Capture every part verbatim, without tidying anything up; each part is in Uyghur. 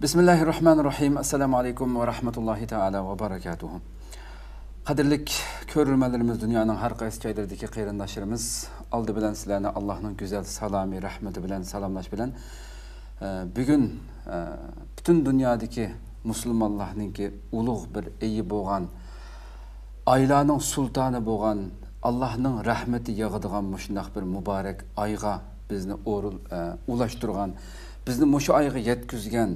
بىسمىللاھىررەھمانىررەھىم. ئەسسالامۇ ئەلەيكۇم ۋە رەھمەتۇللاھى تائالا ۋە بەرەكاتۇھۇ. قەدىرلىك كۆرۈرمەنلىرىمىز، دۇنيانىڭ ھەر قايسى جايلىرىدىكى قېرىنداشلىرىمىز، ئالدى بىلەن سىلەرنى ئاللاھنىڭ گۈزەل سالامى، رەھمىتى بىلەن سالاملاش بىلەن، ئە، بۈگۈن، ئە، پۈتۈن دۇنيادىكى مۇسۇلمانلارنىڭكى ئۇلۇغ بىر ئېيى بولغان، ئايلارنىڭ سۇلتانى بولغان، ئاللاھنىڭ رەھمىتى ياغىدىغان مۇشۇنداق بىر مۇبارەك ئايغا بىزنى ئورۇن-، ئە، ئۇلاشتۇرغان، بىزنى مۇشۇ ئايغا يەتكۈزگەن،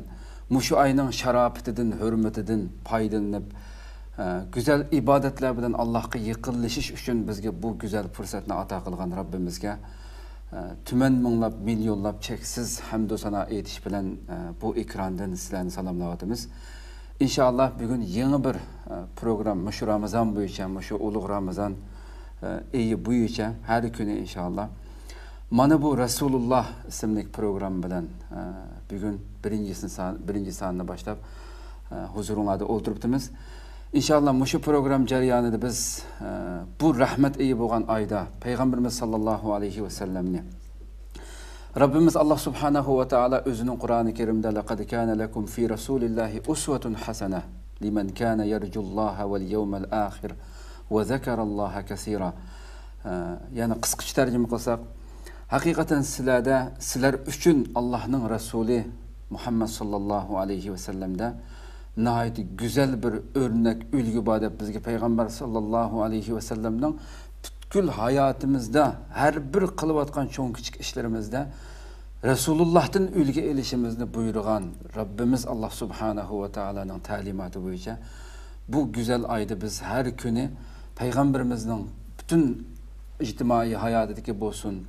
مۇشۇ ئاينىڭ شاراپىتىدىن، ھۆرمىتىدىن پايدىلىنىپ، ئە، گۈزەل ئىبادەتلەر بىلەن ئاللاھقا يېقىنلىشىش ئۈچۈن بىزگە بۇ گۈزەل پۇرسەتنى ئاتا قىلغان رەببىمىزگە، ئە، تۈمەن مىڭلاپ، مىليونلاپ چەكسىز ھەمدۇ سانا ئېيتىش بىلەن، ئە، بۇ ئېكراندىن سىلەرنى سالاملاۋاتىمىز. ئىنشائاللا، بۈگۈن يېڭى بىر، ئە، پروگرامما، مۇشۇ رامىزان بويىچە، مۇشۇ ئۇلۇغ رامىزان، ئە، ئېيى بويىچە ھەر كۈنى ئىنشائاللا مانا بۇ رەسۇلۇللا ئىسىملىك پروگرامما بىلەن، ئە، بۈگۈن بىرىنچى سان-، بىرىنچى ساننى باشلاپ، ئە، ھۇزۇرۇڭلاردا ئولتۇرۇپتىمىز. ئىنشائاللا، مۇشۇ پروگرامما جەريانىدا بىز، ئە، بۇ رەھمەت ئېيى بولغان ئايدا پەيغەمبىرىمىز ساللاللاھۇ ئەلەيھى ۋەسەللەمنى، رەببىمىز ئاللا سۇبھانەھۇ ۋە تائالا ئۆزىنىڭ قۇرئانى كەرىمدە، لەقەد كانە لەكۇم فى رەسۇلىللاھى ئۇسۋەتۇن ھەسەنە لىمەن كانە يەرجۇللاھە ۋەل يەۋمەل ئاخىر ۋە زەكەراللاھە كەسىرا. ئە، يەنى قىسقىچە تەرجىمە قىلساق، ھەقىقەتەن سىلەردە، سىلەر ئۈچۈن ئاللاھنىڭ رەسۇلى مۇھەممەد ساللاللاھۇ ئەلەيھى ۋەسەللەمدە ناھايىتى گۈزەل بىر ئۆرنەك، ئۈلگە بار دەپ بىزگە پەيغەمبەر ساللاللاھۇ ئەلەيھى ۋەسەللەمنىڭ پۈتكۈل ھاياتىمىزدا ھەر بىر قىلىۋاتقان چوڭ-كىچىك ئىشلىرىمىزدا رەسۇلۇللاھتىن ئۈلگە ئېلىشىمىزنى بۇيرۇغان رەببىمىز ئاللا سۇبھانەھۇ ۋە تائالانىڭ تەلىماتى بويىچە بۇ گۈزەل ئايدا بىز ھەر كۈنى پەيغەمبىرىمىزنىڭ پۈتۈن ئىجتىمائىي ھاياتىدىكى بولسۇن،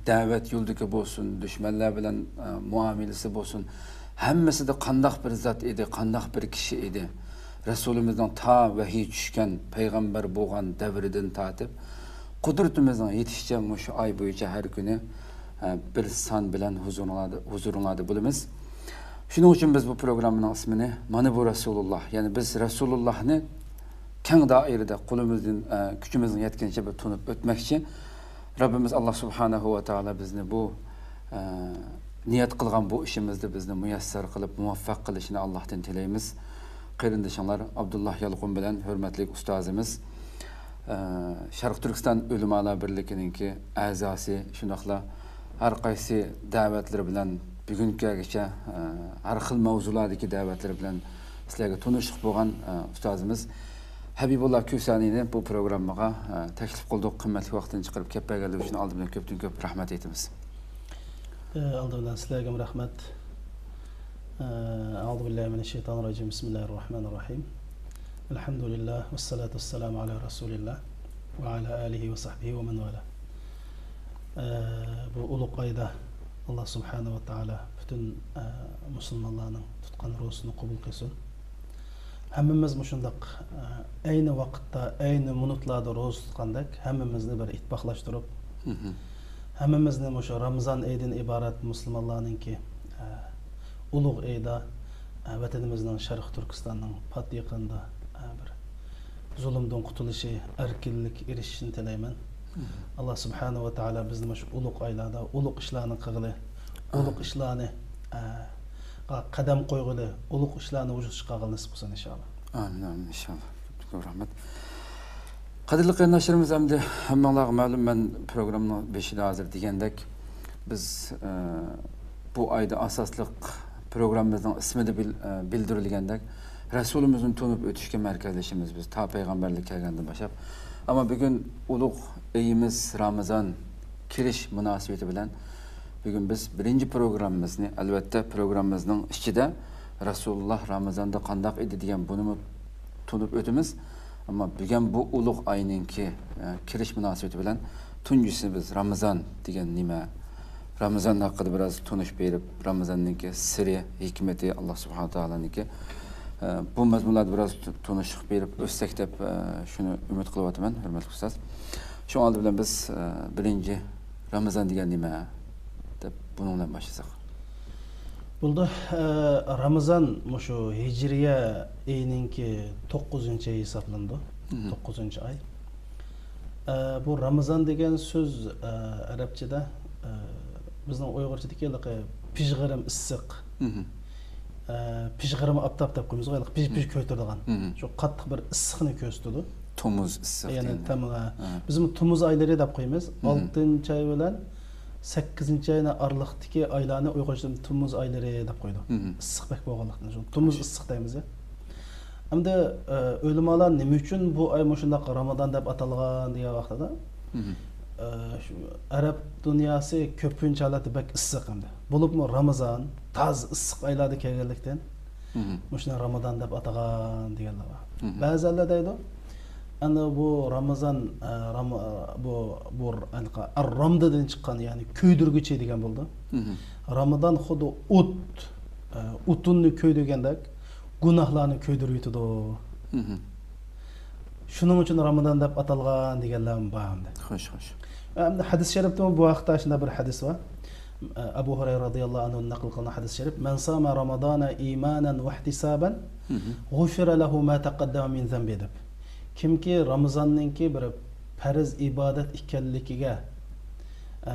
دەۋەت يولىدىكى بولسۇن، دۈشمەنلەر بىلەن، ئە، مۇئامىلىسى بولسۇن، ھەممىسىدە قانداق بىر زات ئىدى، قانداق بىر كىشى ئىدى. رەسۇلىمىزنىڭ تا ۋەھىي چۈشكەن پەيغەمبەر بولغان دەۋرىدىن تارتىپ، قۇدرىتىمىزنىڭ يېتىشىچە مۇشۇ ئاي بويىچە ھەر كۈنى، ئە، بىر سان بىلەن ھۇزۇرۇڭلاردا، ھۇزۇرۇڭلاردا بولىمىز. شۇنىڭ ئۈچۈن بىز بۇ پروگراممىنىڭ ئىسمىنى مانا بۇ رەسۇلۇللا، يەنى بىز رەسۇلۇللانى كەڭ دائىرىدە قولىمىزدىن، ئە، كۈچىمىزنىڭ يەتكىنىچە بىر تونۇپ ئۆتمەكچى. رەببىمىز ئاللا سۇبھانەھۇ ۋە تائالا بىزنى بۇ، ئە، نىيەت قىلغان بۇ ئىشىمىزدا بىزنى مۇيەسسەر قىلىپ، مۇۋەپپەق قىلىشىنى ئاللاھتىن تىلەيمىز. قېرىندىشىڭلار ئابدۇللا يالقۇن بىلەن ھۆرمەتلىك ئۇستازىمىز، ئە، شەرقىي تۈركىستان ئۆلىمالار بىرلىكىنىڭكى ئەزاسى، شۇنداقلا ھەر قايسى دەۋەتلىرى بىلەن بۈگۈنگىچە، ئە، ھەر خىل مەۋزۇلاردىكى دەۋەتلىرى بىلەن سىلەرگە تونۇشلۇق بولغان، ئە، ئۇستازىمىز ھەبىبۇللا كۈسانىنى بۇ پروگراممىغا، ئە، تەكلىپ قىلدۇق. قىممەتلىك ۋاقتىنى چىقىرىپ كەپ بەرگەنلىكى ئۈچۈن ئالدى بىلەن كۆپتىن كۆپ رەھمەت ئېيتىمىز. ئالدى بىلەن سىلەرگىمۇ رەھمەت. ئە، أعوذ بالله من الشيطان الرجيم. بسم الله الرحمن الرحيم. الحمد لله والصلاة والسلام على رسول الله وعلى آله وصحبه ومن والاه. ئە، بۇ ئۇلۇغ ئايدا ئاللا سۇبھانەھۇ ۋە تائالا پۈتۈن، ئە، مۇسۇلمانلارنىڭ تۇتقان روزىسىنى قوبۇل قىلسۇن. ھەممىمىز مۇشۇنداق، ئە، ئەينى ۋاقىتتا، ئەينى مىنۇتلاردا روزا تۇتقاندەك، ھەممىمىزنى بىر ئىتتىپاقلاشتۇرۇپ، مھم. ھەممىمىزنى مۇشۇ رامىزان ئېيىدىن ئىبارەت مۇسۇلمانلارنىڭكى، ئە، ئۇلۇغ ئېيىدا، ئە، ۋەتىنىمىزنىڭ شەرقىي تۈركىستاننىڭ پات يېقىندا، ئە، بىر زۇلۇمدىن قۇتۇلۇشى، ئەركىنلىككە ئېرىشىشىنى تىلەيمەن. مھم. ئاللا سۇبھانەھۇ ۋە تائالا بىزنى مۇشۇ ئۇلۇغ ئايلاردا ئۇلۇغ ئىشلارنى قىلغىلى، ئۇلۇغ ئامىن. ئىشلارنى، ئە، قەدەم قويغىلى، ئۇلۇغ ئىشلارنى ۋۇجۇدقا چىقارغىلى نېسىپ قىلسۇن، ئىنشائاللا. ئامىن، ئامىن، ئىنشائاللا. كۆپ رەھمەت. قەدىرلىك قېرىنداشلىرىمىز، ئەمدى ھەممىڭلارغا مەلۇم، مەن پروگراممىنىڭ بېشىدا ھازىر دېگەندەك، بىز، ئە، بۇ ئايدا ئاساسلىق پروگراممىمىزنىڭ ئىسمىدا بىل-، ئە، بىلدۈرۈلگەندەك، رەسۇلىمىزنى تونۇپ ئۆتۈشكە مەركەزلىشىمىز بىز، تا پەيغەمبەرلىك كەلگەندىن باشلاپ. ئەمما بۈگۈن ئۇلۇغ ئېيىمىز رامىزان كىرىش مۇناسىۋىتى بىلەن، بۈگۈن بىز بىرىنچى پروگراممىمىزنى، ئەلۋەتتە، پروگراممىمىزنىڭ ئىچىدە رەسۇلۇللا رامىزاندا قانداق ئىدى دېگەن بۇنىمۇ تونۇپ ئۆتىمىز. ئەمما بۈگۈن بۇ ئۇلۇغ ئاينىڭكى، ئە، كىرىش مۇناسىۋىتى بىلەن تۇنجىسى بىز رامىزان دېگەن نېمە؟ رامىزان ھەققىدە بىراز تونۇش بېرىپ، رامىزاننىڭكى سىرى، ھېكمىتى، ئاللا سۇبھانەھۇ ۋە تائالانىڭكى، ئە، بۇ مەزمۇنلاردا بىراز تونۇشلۇق بېرىپ ئۆتسەك دەپ، ئە، شۇنى ئۈمىد قىلىۋاتىمەن، ھۆرمەتلىك ئۇستاز. شۇنىڭ ئالدى بىلەن بىز، ئە، بىرىنچى رامىزان دېگەن نېمە دەپ بۇنىڭ بىلەن باشلىساق. بولدى. ئە، رامىزان مۇشۇ ھىجرىيە ئېيىنىڭكى توققۇزىنچى ئېيى ھېسابلىنىدۇ. مھم. توققۇزىنچى ئاي. ئە، بۇ رامىزان دېگەن سۆز، ئە، ئەرەبچىدە، ئە، بىزنىڭ ئۇيغۇرچىدىكى ھېلىقى پىژغىرىم ئىسسىق. مھم. ئە، پىژغىرما ئاپتاپ دەپ قويىمىزغۇ، ھېلىقى پىژ-، پىژ كۆيتۈرىدىغان. مم. شۇ قاتتىق بىر ئىسسىقنى كۆرسىتىدۇ. تومۇز ئىسسىق يەنى دېگەندە. تامغا. ھە. بىزمۇ تومۇز ئايلىرى دەپ قويىمىز. مم. ئالتىنچى ئاي بىلەن سەككىزىنچى ئاينىڭ ئارىلىقتىكى ئايلارنى ئۇيغۇرچە تومۇز ئايلىرى دەپ قويىدۇ. مم. ئىسسىق بەك بولغانلىقتىن. شۇ تومۇز ئىسسىق دەيمىز يا. ئەمدى، ئە، ئۆلىمالار نېمە ئۈچۈن بۇ ئاي مۇشۇنداق رامىزان دەپ ئاتالغان دېگەن ۋاقتىدا، مم. ئە، شۇ ئەرەب دۇنياسى كۆپىنچە ھالەتتە بەك ئىسسىق ئەمدى. بولۇپمۇ رامىزان تازا ئىسسىق ئايلاردا كەلگەنلىكتىن، مم. مۇشۇنى رامىزان دەپ ئاتىغان دېگەنلەر بار. مم. بەزىلەر دەيدۇ، ئەنە بۇ رامىزان، ئە، رام-، ئە، بۇ، بۇ ئەنقا-، ئەر-رامدىدىن چىققان، يەنى كۆيدۈرگۈچى دېگەن بولىدۇ. مم. رامىزان خۇددى ئوت، ئە، ئوتۇننى كۆيدۈرگەندەك گۇناھلارنى كۆيدۈرۈۋېتىدۇ. مم. شۇنىڭ ئۈچۈن رامىزان دەپ ئاتالغان دېگەنلەرمۇ بار ئەمدى. خوش، خوش. ئەمدى ھەدىس شەرىپتىمۇ بۇ ھەقتە شۇنداق بىر ھەدىس بار. ئەبۇ ھۇرەيرە رازىياللاھۇ ئەنھۇدىن نەقىل قىلغان ھەدىس شەرىپ، مەن سامە رامضانە ئىمانەن ۋەھتىسابەن، مم. غۇفىرە لەھۇ ما تەقەددەمە مىن زەنبى دەپ. كىمكى رامىزاننىڭكى بىر پەرز ئىبادەت ئىكەنلىكىگە، ئە،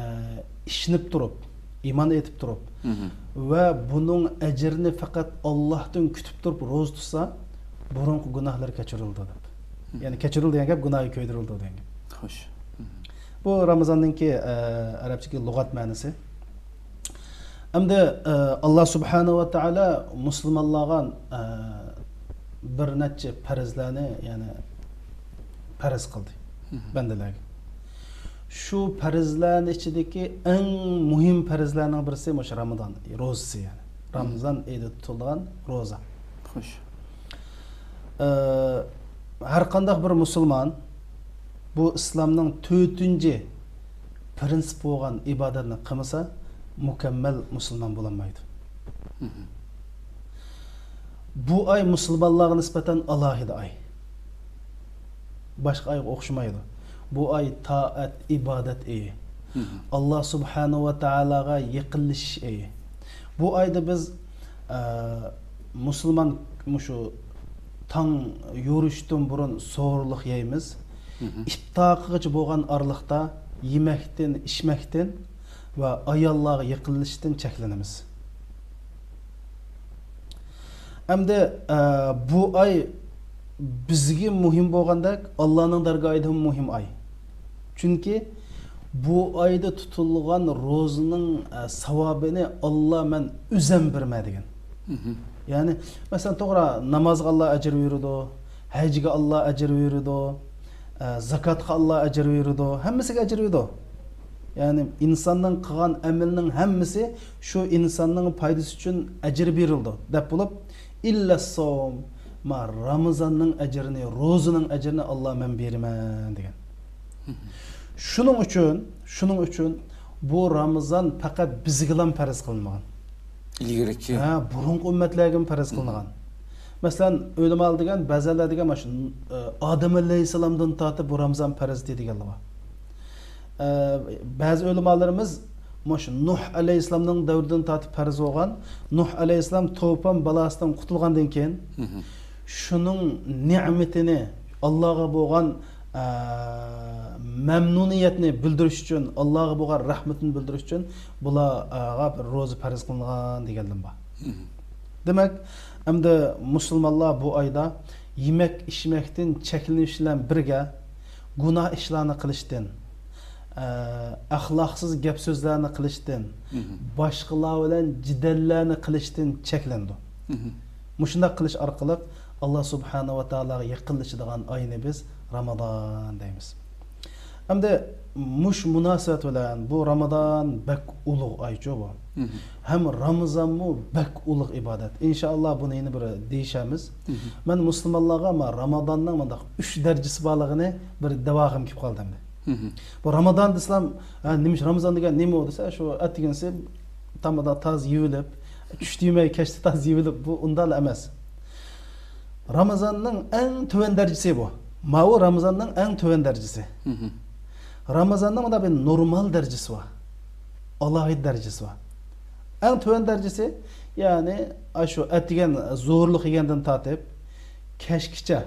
ئىشىنىپ تۇرۇپ، ئىمان ئېيتىپ تۇرۇپ، مم. ۋە بۇنىڭ ئەجرىنى پەقەت ئاللاھتىن كۈتۈپ تۇرۇپ روزا تۇتسا، بۇرۇنقى گۇناھلىرى كەچۈرۈلىدۇ دەپ. مم. يەنى كەچۈرۈلىدۇ دېگەن گەپ، گۇناھى كۆيدۈرۈلىدۇ دېگەن گەپ. خوش. مم. بۇ رامىزاننىڭكى، ئە، ئەرەبچىدىكى لۇغەت مەنىسى. ئەمدى، ئە، ئاللا سۇبھانەھۇ ۋە تائالا مۇسۇلمانلارغا، ئە، بىر نەچچە پەرزلەرنى، يەنى پەرز قىلدى مم. بەندىلەرگە. شۇ پەرزلەرنىڭ ئىچىدىكى ئەڭ مۇھىم پەرزلەرنىڭ بىرسى مۇشۇ رامىزان روزىسى، يەنى مم. رامىزان ئېيىدا تۇتۇلىدىغان روزا. خوش. ئە، ھەر قانداق بىر مۇسۇلمان بۇ ئىسلامنىڭ تۆتىنچى پىرىنسىپ بولغان ئىبادەتنى قىلمىسا، مۇكەممەل مۇسۇلمان بولالمايدۇ. مم. بۇ ئاي مۇسۇلمانلارغا نىسبەتەن ئالاھىدە ئاي. باشقا ئايغا ئوخشىمايدۇ. بۇ ئاي تائەت، ئىبادەت ئېيى. مم. ئاللا سۇبھانەھۇ ۋە تائالاغا يېقىنلىشىش ئېيى. بۇ ئايدا بىز، ئە، مۇسۇلمان مۇشۇ تاڭ يورۇشتىن بۇرۇن سوھۇرلۇق يەيمىز. مم. ئىپتارغىچە بولغان ئارىلىقتا يېمەكتىن، ئىچمەكتىن ۋە ئاياللارغا يېقىنلىشىشتىن چەكلىنىمىز. ئەمدى، ئە، بۇ ئاي بىزگە مۇھىم بولغاندەك، ئاللانىڭ دەرگاھىدىمۇ مۇھىم ئاي. چۈنكى بۇ ئايدا تۇتۇلغان روزىنىڭ، ئە، ساۋابىنى ئاللا مەن ئۆزەم بېرىمەن دېگەن. مم. يەنى، مەسىلەن، توغرا، نامازغا ئاللا ئەجىر بېرىدۇ، ھەجگە ئاللا ئەجىر بېرىدۇ، ئە، زاكاتقا ئاللا ئەجىر بېرىدۇ، ھەممىسىگە ئەجىر بېرىدۇ. يەنى ئىنساننىڭ قىلغان ئەمىلىنىڭ ھەممىسى شۇ ئىنساننىڭ پايدىسى ئۈچۈن ئەجىر بېرىلىدۇ دەپ بولۇپ، ئىللەسسوم، ما رامىزاننىڭ ئەجرىنى، روزىنىڭ ئەجرىنى ئاللا مەن بېرىمەن دېگەن. شۇنىڭ ئۈچۈن، شۇنىڭ ئۈچۈن بۇ رامىزان پەقەت بىزگىلا پەرز قىلىنمىغان. ئىلگىرىكى. ھە، بۇرۇنقى ئۈممەتلەرگىمۇ پەرز قىلىنغان. مەسىلەن، ئۆلىمالار دېگەن، بەزىلەر دېگەن مانا شۇ، ئە، ئادەم ئەلەيھىسسالامدىن تارتىپ بۇ رامىزان پەرز دېگەنلەر بار. ئە، بەزى ئۆلىمالىرىمىز مۇشۇ نۇھ ئەلەيھىسسالامنىڭ دەۋرىدىن تارتىپ پەرز بولغان، نۇھ ئەلەيھىسسالام توپان بالاسىدىن قۇتۇلغاندىن كېيىن، مم. شۇنىڭ نېمىتىنى، ئاللاغا بولغان، ئە، مەمنۇنىيەتنى بىلدۈرۈش ئۈچۈن، ئاللاغا بولغان رەھمىتىنى بىلدۈرۈش ئۈچۈن بۇلارغا بىر روزا پەرز قىلىنغان دېگەنلىرىم بار. مم. دېمەك، ئەمدى مۇسۇلمانلار بۇ ئايدا يېمەك ئىچمەكتىن چەكلىنىش بىلەن بىرگە، گۇناھ ئىشلارنى قىلىشتىن، ئە، ئەخلاقسىز گەپ سۆزلەرنى قىلىشتىن، مم. باشقىلار بىلەن جېدەللەرنى قىلىشتىن چەكلىنىدۇ. مم. مۇشۇنداق قىلىش ئارقىلىق ئاللا سۇبھانەھۇ ۋە تائالاغا يېقىنلىشىدىغان ئاينى بىز رامىزان دەيمىز. ئەمدى مۇشۇ مۇناسىۋەت بىلەن بۇ رامىزان بەك ئۇلۇغ ئايچۇ بۇ. مم. ھەم رامىزانمۇ بەك ئۇلۇغ ئىبادەت. ئىنشائاللا بۇنى يەنە بىر دېيىشەرمىز. مم. مەن مۇسۇلمانلارغا ما رامىزاننىڭ مۇنداق ئۈچ دەرىجىسى بارلىقىنى بىر دەۋاغىم كېلىپ قالدى ئەمدى. مم. بۇ رامىزان دېسەم، ھە، نېمە ئىش رامىزان دېگەن نېمە ئۇ دېسە، شۇ ئەتىگىنسى تامدا تاز يېۋىلىپ، چۈش دېمەي كەچتە تاز يېۋىلىپ، بۇ ئۇنداقلا ئەمەس. رامىزاننىڭ ئەڭ تۆۋەن دەرىجىسى بۇ. ماۋۇ رامىزاننىڭ ئەڭ تۆۋەن دەرىجىسى. مم. رامىزاننىڭ مۇنداق بىر نورمال دەرىجىسى بار. ئالاھىدە دەرىجىسى بار. ئەڭ تۆۋەن دەرىجىسى، يەنى، ئاشۇ ئەتىگەن زورلۇق يېگەندىن تارتىپ، كەچكىچە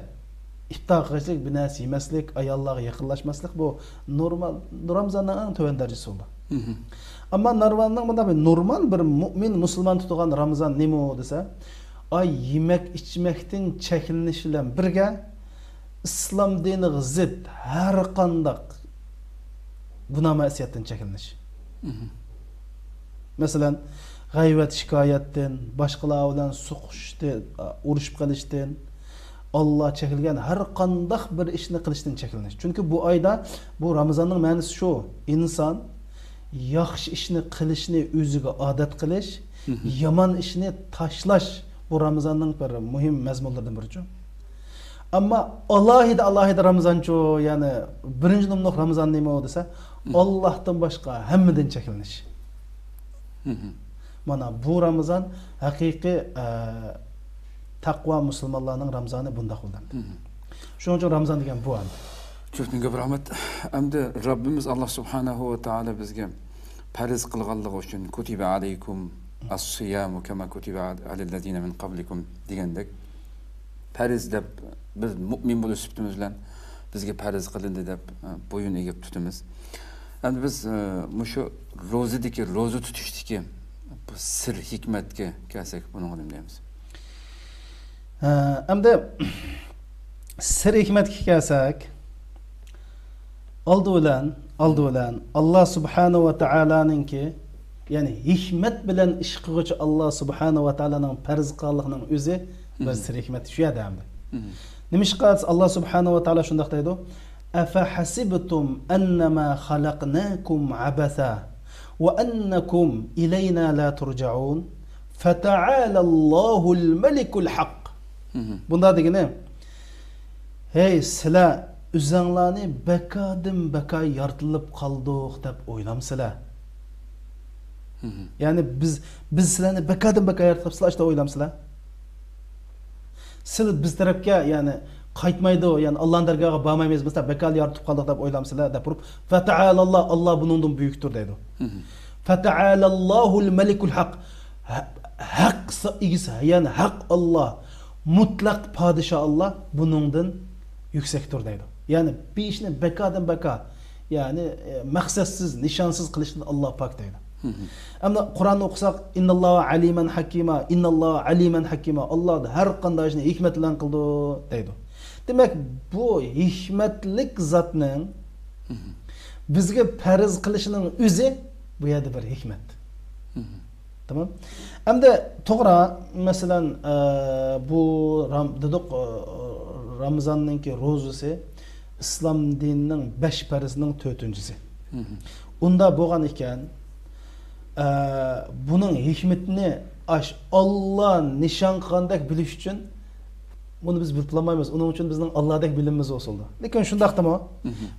ئىپتار قىلىشلىق، بىر نەرسە يېمەسلىك، ئاياللارغا يېقىنلاشماسلىق، بۇ نورمال، رامىزاننىڭ ئەڭ تۆۋەن دەرىجىسى بولىدۇ. مم. ئەمما نارۋاننىڭ مۇنداق بىر نورمال بىر مۇئمىن، مۇسۇلمان تۇتىدىغان رامىزان نېمە ئۇ دېسە، ئاي يېمەك ئىچمەكتىن چەكلىنىش بىلەن بىرگە، ئىسلام دىنىغا زىت ھەر قانداق گۇناھ مەسىيەتتىن چەكلىنىش. مەسىلەن، غەيۋەت شىكايەتتىن، باشقىلار بىلەن سوقۇشتىن، ئۇرۇشۇپ قېلىشتىن، ئاللا چەكلىگەن ھەر قانداق بىر ئىشنى قىلىشتىن چەكلىنىش. چۈنكى بۇ ئايدا، بۇ رامىزاننىڭ مەنىسى شۇ، ئىنسان ياخشى ئىشنى قىلىشنى ئۆزىگە ئادەت قىلىش، يامان ئىشنى تاشلاش، بۇ رامىزاننىڭ بىر مۇھىم مەزمۇنلىرىدىن بىرىچۇ. ئەمما ئالاھىدە، ئالاھىدە رامىزانچۇ، يەنى بىرىنچى نومۇرلۇق رامىزان نېمە دېسە، ئاللاھتىن باشقا ھەممىدىن چەكلىنىش. مانا بۇ رامىزان ھەقىقىي، ئە، تەقۋا مۇسۇلمانلارنىڭ رامىزانى بۇنداق بولدى. شۇنىڭ ئۈچۈن رامىزان دېگەن بۇ ئەمدى. چۆپتىن كۆپ رەھمەت. ئەمدى رەببىمىز ئاللا سۇبھانەھۇ ۋە تائالا بىزگە پەرز قىلغانلىقى ئۈچۈن، كۇتىبە ئەلەيكۇم ئەسسىيامۇ كەما كۇتىبە ئەلەللەزىنە مىن قەبلىكۇم دېگەندەك، پەرز دەپ بىز مۇئمىن بولۇش سۈپىتىمىز بىلەن بىزگە پەرز قىلىندى دەپ، ئە، بويۇن ئېگىپ تۇتىمىز. ئەمدى بىز، ئە، مۇشۇ روزىدىكى، روزا تۇتۇشتىكى بۇ سىر ھېكمەتكە كەلسەك، بۇنىڭغا نېمە دەيمىز؟ ھە، ئەمدى سىر ھېكمەتكە كەلسەك، ئالدى بىلەن، ئالدى بىلەن ئاللا سۇبھانەھۇ ۋە تائالانىڭكى، يەنى ھېكمەت بىلەن ئىش قىلغۇچى ئاللا سۇبھانەھۇ ۋە تائالانىڭ پەرز قىلغانلىقىنىڭ ئۆزى بىر سىر ھېكمەت شۇ يەردە ئەمدى. نېمىشقا دېسە، ئاللا سۇبھانەھۇ ۋە تائالا شۇنداق دەيدۇ، ئەفەھەسىبتۇم ئەننەما خەلەقناكۇم ئەبەسا ۋە ئەننەكۇم ئىلەينا لا تۇرجەئۇن. فەتەئالەللاھۇل مەلىكۇل ھەق. بۇندا دېگىنى، ھەي، سىلەر ئۆزەڭلارنى بەكادىن بەكا يارىتىلىپ قالدۇق دەپ ئويلامسىلەر؟ يەنى بىز، بىز سىلەرنى بەكادىن بەكا يارىتىپ قاپسىلەر، ئاشۇنداق ئويلامسىلەر؟ سىلەر بىز تەرەپكە، يەنى قايتمايدۇ، يەنى ئاللانىڭ دەرگاھىغا بارمايمىز، بىز بەكار يارىتىپ قالدۇق دەپ ئويلامسىلەر دەپ ئۇرۇپ، فەتەئالەللا، ئاللا بۇنىڭدىن بۈيۈكتۇر دەيدۇ. فەتەئالەللاھۇل مەلىكۇل ھەق. ھە-، ھەق سا-، ئىگىسى، يەنى ھەق ئاللا، مۇتلەق پادىشاھ ئاللا بۇنىڭدىن يۈكسەكتۇر دەيدۇ. يەنى بىر ئىشنى بەكاردىن بەكار، يەنى، ئە، مەقسەتسىز، نىشانسىز قىلىشتىن ئاللا پاك دەيدۇ. ئەمما قۇرئاننى ئوقۇساق، ئىنناللاھۇ ئەلىمەن ھەكىما، ئىنناللاھۇ ئەلىمەن ھەكىما، ئاللا ھەر قانداق ئىشنى ھېكمەت بىلەن قىلىدۇ دەيدۇ. دېمەك، بۇ ھېكمەتلىك زاتنىڭ بىزگە پەرز قىلىشىنىڭ ئۆزى بۇ يەردە بىر ھېكمەت. تامام. ئەمدى توغرا، مەسىلەن، ئە، بۇ رام-، دېدۇق، ئە، رامىزاننىڭكى روزىسى ئىسلام دىنىنىڭ بەش پەرزىنىڭ تۆتىنچىسى. ئۇندا بولغان ئىكەن، ئە، بۇنىڭ ھېكمىتىنى ئاش ئاللا نىشان قىلغاندەك بىلىش ئۈچۈن بۇنى بىز بىلىپ بولالمايمىز. ئۇنىڭ ئۈچۈن بىزنىڭ ئاللادەك بىلىمىمىز بولسۇن. لېكىن شۇنداقتىمۇ،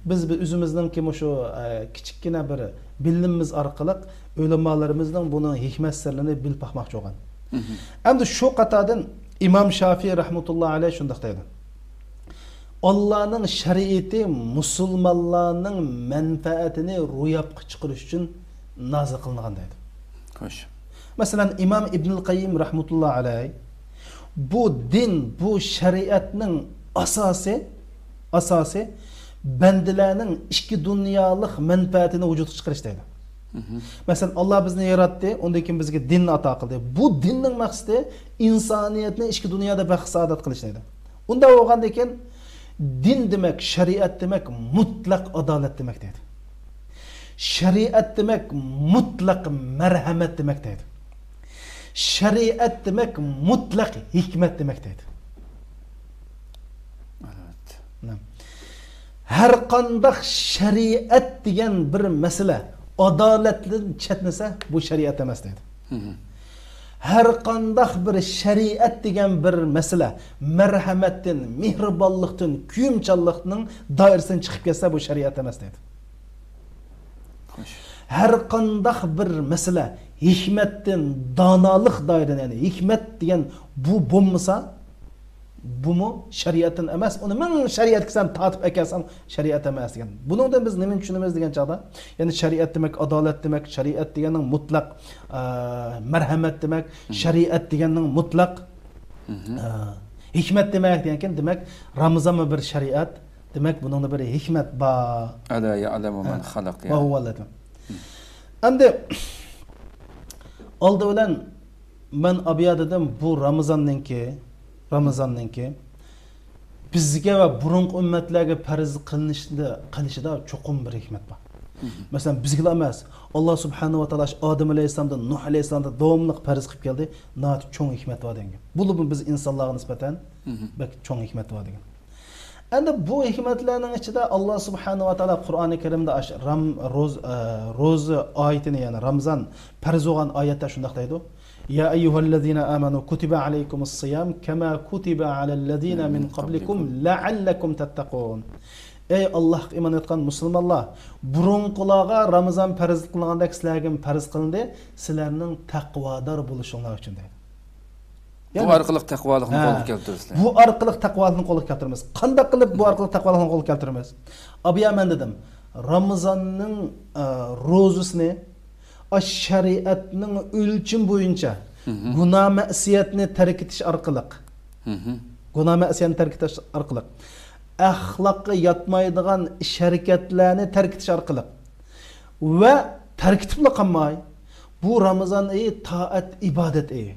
بىز، بىز ئۆزىمىزنىڭكى مۇشۇ، ئە، كىچىككىنە بىر بىلىمىمىز ئارقىلىق ئۆلىمالىرىمىزنىڭ بۇنىڭ ھېكمەت سىرلىرىنى بىلىپ باقماقچى بولغان. ئەمدى شۇ قاتاردىن ئىمام شافىئى رەھمەتۇللا ئەلەيھ شۇنداق دەيدۇ. ئاللانىڭ شەرىئىتى مۇسۇلمانلارنىڭ مەنپەئەتىنى روياپقا چىقىرىش ئۈچۈن نازىل قىلىنغان دەيدۇ. خوش. مەسىلەن، ئىمام ئىبنۇل قەييىم رەھمەتۇللا ئەلەيھ بۇ دىن، بۇ شەرىئەتنىڭ ئاساسى، ئاساسى بەندىلەرنىڭ ئىككى دۇنيالىق مەنپەئەتىنى ۋۇجۇدقا چىقىرىش دەيدۇ. مەسىلەن، ئاللا بىزنى ياراتتى، ئۇندىن كېيىن بىزگە دىننى ئاتا قىلدى. بۇ دىننىڭ مەقسىتى ئىنسانىيەتنى ئىككى دۇنيادا بەخت-سائادەت قىلىش دەيدۇ. ئۇنداق بولغاندىن كېيىن، دىن دېمەك، شەرىئەت دېمەك، مۇتلەق ئادالەت دېمەك دەيدۇ. شەرىئەت دېمەك، مۇتلەق مەرھەمەت دېمەك دەيدۇ. شەرىئەت دېمەك، مۇتلەق ھېكمەت دېمەك دەيدۇ. ئەلۋەتتە. ھەر قانداق شەرىئەت دېگەن بىر مەسىلە ئادالەتتىن چەتنىسە، بۇ شەرىئەت ئەمەس دەيدۇ. ھەر قانداق بىر شەرىئەت دېگەن بىر مەسىلە مەرھەمەتتىن، مېھرىبانلىقتىن، كۆيۈمچانلىقنىڭ دائىرىسىدىن چىقىپ كەتسە، بۇ شەرىئەت ئەمەس دەيدۇ. خوش. ھەر قانداق بىر مەسىلە ھېكمەتتىن، دانالىق دائىرىدىن، يەنى ھېكمەت دېگەن بۇ بولمىسا، بۇمۇ شەرىئەتتىن ئەمەس، ئۇنى مىڭ شەرىئەتكە سەن تارتىپ ئەكەلسەڭ، شەرىئەت ئەمەس دېگەن. بۇنىڭدىن بىز نېمىنى چۈشىنىمىز دېگەن چاغدا، يەنى شەرىئەت دېمەك، ئادالەت دېمەك، شەرىئەت دېگەننىڭ مۇتلەق، ئە، مەرھەمەت دېمەك، شەرىئەت دېگەننىڭ مۇتلەق، ئە، ھېكمەت دېمەك دېگەنكەن، دېمەك، رامىزانمۇ بىر شەرىئەت، دېمەك، بۇنىڭدا بىر ھېكمەت بار. ئەلا يەئلەمۇ مەن خەلەق، يا. ۋەھۇۋەل لەتىف. ئەمدى ئالدى بىلەن مەن ئابىيا دېدىم، بۇ رامىزاننىڭكى، رامىزاننىڭكى بىزگە ۋە بۇرۇنقى ئۈممەتلەرگە پەرز قىلىنىشىدا، قىلىشىدا چوقۇم بىر ھېكمەت بار. مەسىلەن، بىزگىلا ئەمەس، ئاللا سۇبھانەھۇ ۋە تائالا ئادەم ئەلەيھىسسالامدىن، نۇھ ئەلەيھىسسالامدىن داۋاملىق پەرز قىلىپ كەلدى. ناھايىتى چوڭ ھېكمەت بار دېگەن گەپ. بۇلىمۇ بىز ئىنسانلارغا نىسبەتەن بەك چوڭ ھېكمەت بار دېگەن. ئەمدى بۇ ھېكمەتلەرنىڭ ئىچىدە ئاللا سۇبھانەھۇ ۋە تائالا قۇرئانى كەرىمدە ئاش-، رام-، روز-، ئە، روزا ئايىتىنى، يەنى رامزان پەرز بولغان ئايەتتە شۇنداق دەيدۇ. يا أيها الذين آمنوا كتب عليكم الصيام كما كتب على الذين من قبلكم لعلكم تتقون. ئەي ئاللاھقا ئىمان ئېيتقان مۇسۇلمانلار، بۇرۇنقىلارغا رامىزان پەرز قىلىنغاندەك سىلەرگىمۇ پەرز قىلىندى، سىلەرنىڭ تەقۋادار بولۇشۇڭلار ئۈچۈن دەيدۇ. بۇ يەنى ئارقىلىق تەقۋالىقنى ھە، قولغا كەلتۈرىسىلەر. بۇ ئارقىلىق تەقۋالىقنى قولغا كەلتۈرىمىز. قانداق قىلىپ بۇ ئارقىلىق تەقۋالىقنى قولغا كەلتۈرىمىز؟ ئابىيا مەن دېدىم، رامىزاننىڭ، ئە، روزىسىنى ئاش شەرىئەتنىڭ ئۆلچىمى بويىچە گۇناھ مەسىيەتنى تەرك ئېتىش ئارقىلىق، گۇناھ مەسىيەتنى تەرك ئېتىش ئارقىلىق، ئەخلاققا ياتمايدىغان ئىش ھەرىكەتلەرنى تەرك ئېتىش ئارقىلىق ۋە تەرك ئېتىپلا قالماي، بۇ رامىزان ئېيى تائەت ئىبادەت ئېيى،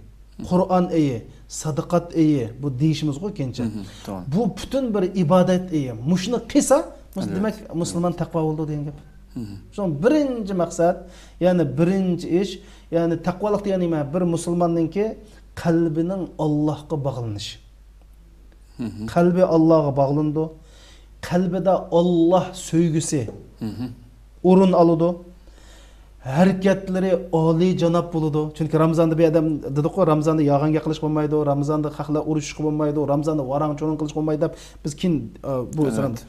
قۇرئان ئېيى، سادىقات ئېيى، بۇ دېيىشىمىزغۇ كېيىنچە. مھم، توغرا. بۇ پۈتۈن بىر ئىبادەت ئېيى. مۇشۇنى قىلسا، مۇس-، ئەلۋەتتە، دېمەك، مۇسۇلمان تەقۋا بولىدۇ دېگەن گەپ. مھم. شۇڭا بىرىنچى مەقسەت، يەنى بىرىنچى ئىش، يەنى تەقۋالىق دېگەن نېمە؟ بىر مۇسۇلماننىڭكى قەلبىنىڭ ئاللاھقا باغلىنىشى. مھم. قەلبى ئاللاھقا باغلىنىدۇ. قەلبىدە ئاللاھ سۆيگۈسى مھم. ئورۇن ئالىدۇ. ھەرىكەتلىرى ئالىيجاناب بولىدۇ. چۈنكى رامىزاندا بىر ئادەم دېدۇققۇ، رامىزاندا يالغان گەپ قىلىشقا بولمايدۇ، رامىزاندا خەقلەر ئۇرۇشۇشقا بولمايدۇ، رامىزاندا ۋاراڭ-چۇرۇڭ قىلىشقا بولمايدۇ دەپ بىز كېيىن، ئە، بۇ ئەلۋەتتە.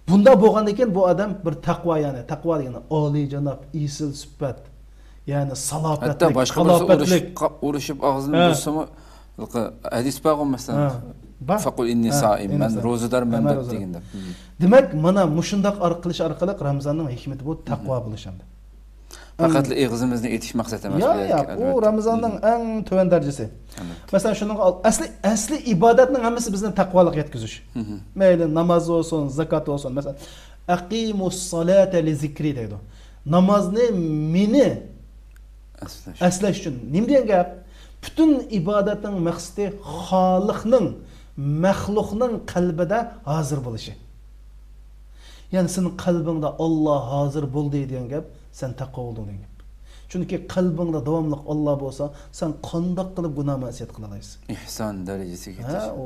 بۇنداق بولغاندىن كېيىن بۇ ئادەم بىر تەقۋا، يەنى تەقۋا دېگىنى ئالىيجاناب، ئېسىل سۈپەت، يەنى ھەتتا سالاپەتلىك، باشقا بىرسى ئۇرۇشۇپ، ئۇرۇشۇپ ئاغزىنى ھە. بۇزسىمۇ، ھەدىس بارغۇ، مەسىلەن، ھە. بار. فەقۇل ئىننى ھە، سائىم، ئىننى مەن سائىم. روزىدارمەن مەن دەپ روزىدار. دېگەندە. دېمەك، مانا مۇشۇنداق ئار-، قىلىش ئارقىلىق رامىزاننىڭ ھېكمىتى بۇ تەقۋا بولۇش ئەمدى. پەقەتلا ئېغىزىمىزنى ئېتىش مەقسەت ئەمەس ياق، بۇ يەردىكى، ياق، ئۇ ئەلۋەتتە. رامىزاننىڭ ئەڭ تۆۋەن دەرىجىسى. ئەلۋەتتە. مەسىلەن، شۇنىڭغا ئەسلى، ئەسلى ئىبادەتنىڭ ھەممىسى بىزنى تەقۋالىققا يەتكۈزۈش. مھم. مەيلى ناماز بولسۇن، زاكات بولسۇن. مەسىلەن، «ئەقىمۇس سالاتا لىزىكرى» دەيدۇ. نامازنى مېنى ئەسلەش. ئەسلەش ئۈچۈن. نېمە دېگەن گەپ؟ پۈتۈن ئىبادەتنىڭ مەقسىتى خالىقنىڭ، مەخلۇقنىڭ قەلبىدە ھازىر بولۇشى. يەنى سېنىڭ قەلبىڭدە «ئاللا ھازىر بولدى» دېگەن گەپ، سەن تەقۋا بولدۇڭ دېگەن گەپ. چۈنكى قەلبىڭدە داۋاملىق ئاللا بولسا، سەن قانداق قىلىپ گۇناھ مەسىيەت قىلالايسەن؟ ئىھسان دەرىجىسىگە ھە، يېتىش. ئۇ.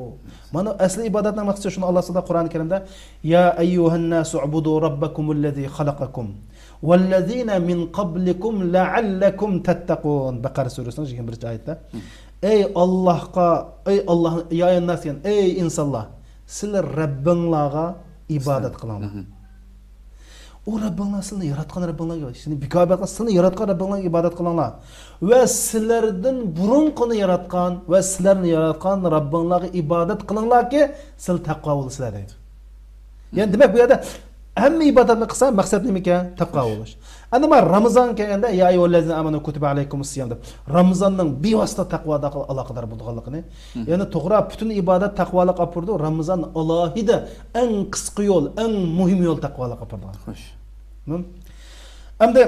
مانا ئەسلى ئىبادەتنىڭ مەقسىتى شۇنى ئاللا سۇبھانەھۇ قۇرئانى كەرىمدە، يا أيها الناس اعبدوا ربكم الذي خلقكم والذين من قبلكم لعلكم تتقون. بەقەرە سۈرىسىنىڭ يىگىرمە بىرىنچى ئايەتتە. ئەي ئاللاھقا، ئەي ئاللا، يا ئەييۇھەنناس دېگەن، ئەي ئىنسانلار، سىلەر رەببىڭلارغا ئىبادەت قىلىڭلار. مھم. ئۇ رەببىڭلار سىلىنى ياراتقان رەببىڭلارغا، سىلىنى بىكار بەرگەن، سىلىنى ياراتقان رەببىڭلارغا ئىبادەت قىلىڭلار. ۋە سىلەردىن بۇرۇنقىنى ياراتقان ۋە سىلەرنى ياراتقان رەببىڭلارغا ئىبادەت قىلىڭلاركى، سىلەر تەقۋا بولىسىلەر دەيدۇ. يەنى دېمەك، بۇ يەردە ھەممە ئىبادەتنى قىلسا، مەقسەت نېمىكەن؟ تەقۋا بولۇش. ئەمدى مانا رامىزان كەلگەندە، يا ئەييۇھەللەزىنە ئامەنۇ كۇتىبە ئەلەيكۇمۇس سىيام دەپ، رامىزاننىڭ بىۋاسىتە تەقۋادا ئالاقىدار بولىدىغانلىقىنى، يەنى توغرا، پۈتۈن ئىبادەت تەقۋالىققا ئاپىرىدۇ، رامىزان ئالاھىدە ئەڭ قىسقا يول، ئەڭ مۇھىم يول تەقۋالىققا ئاپىرىدىغان. خوش. ئەمدى،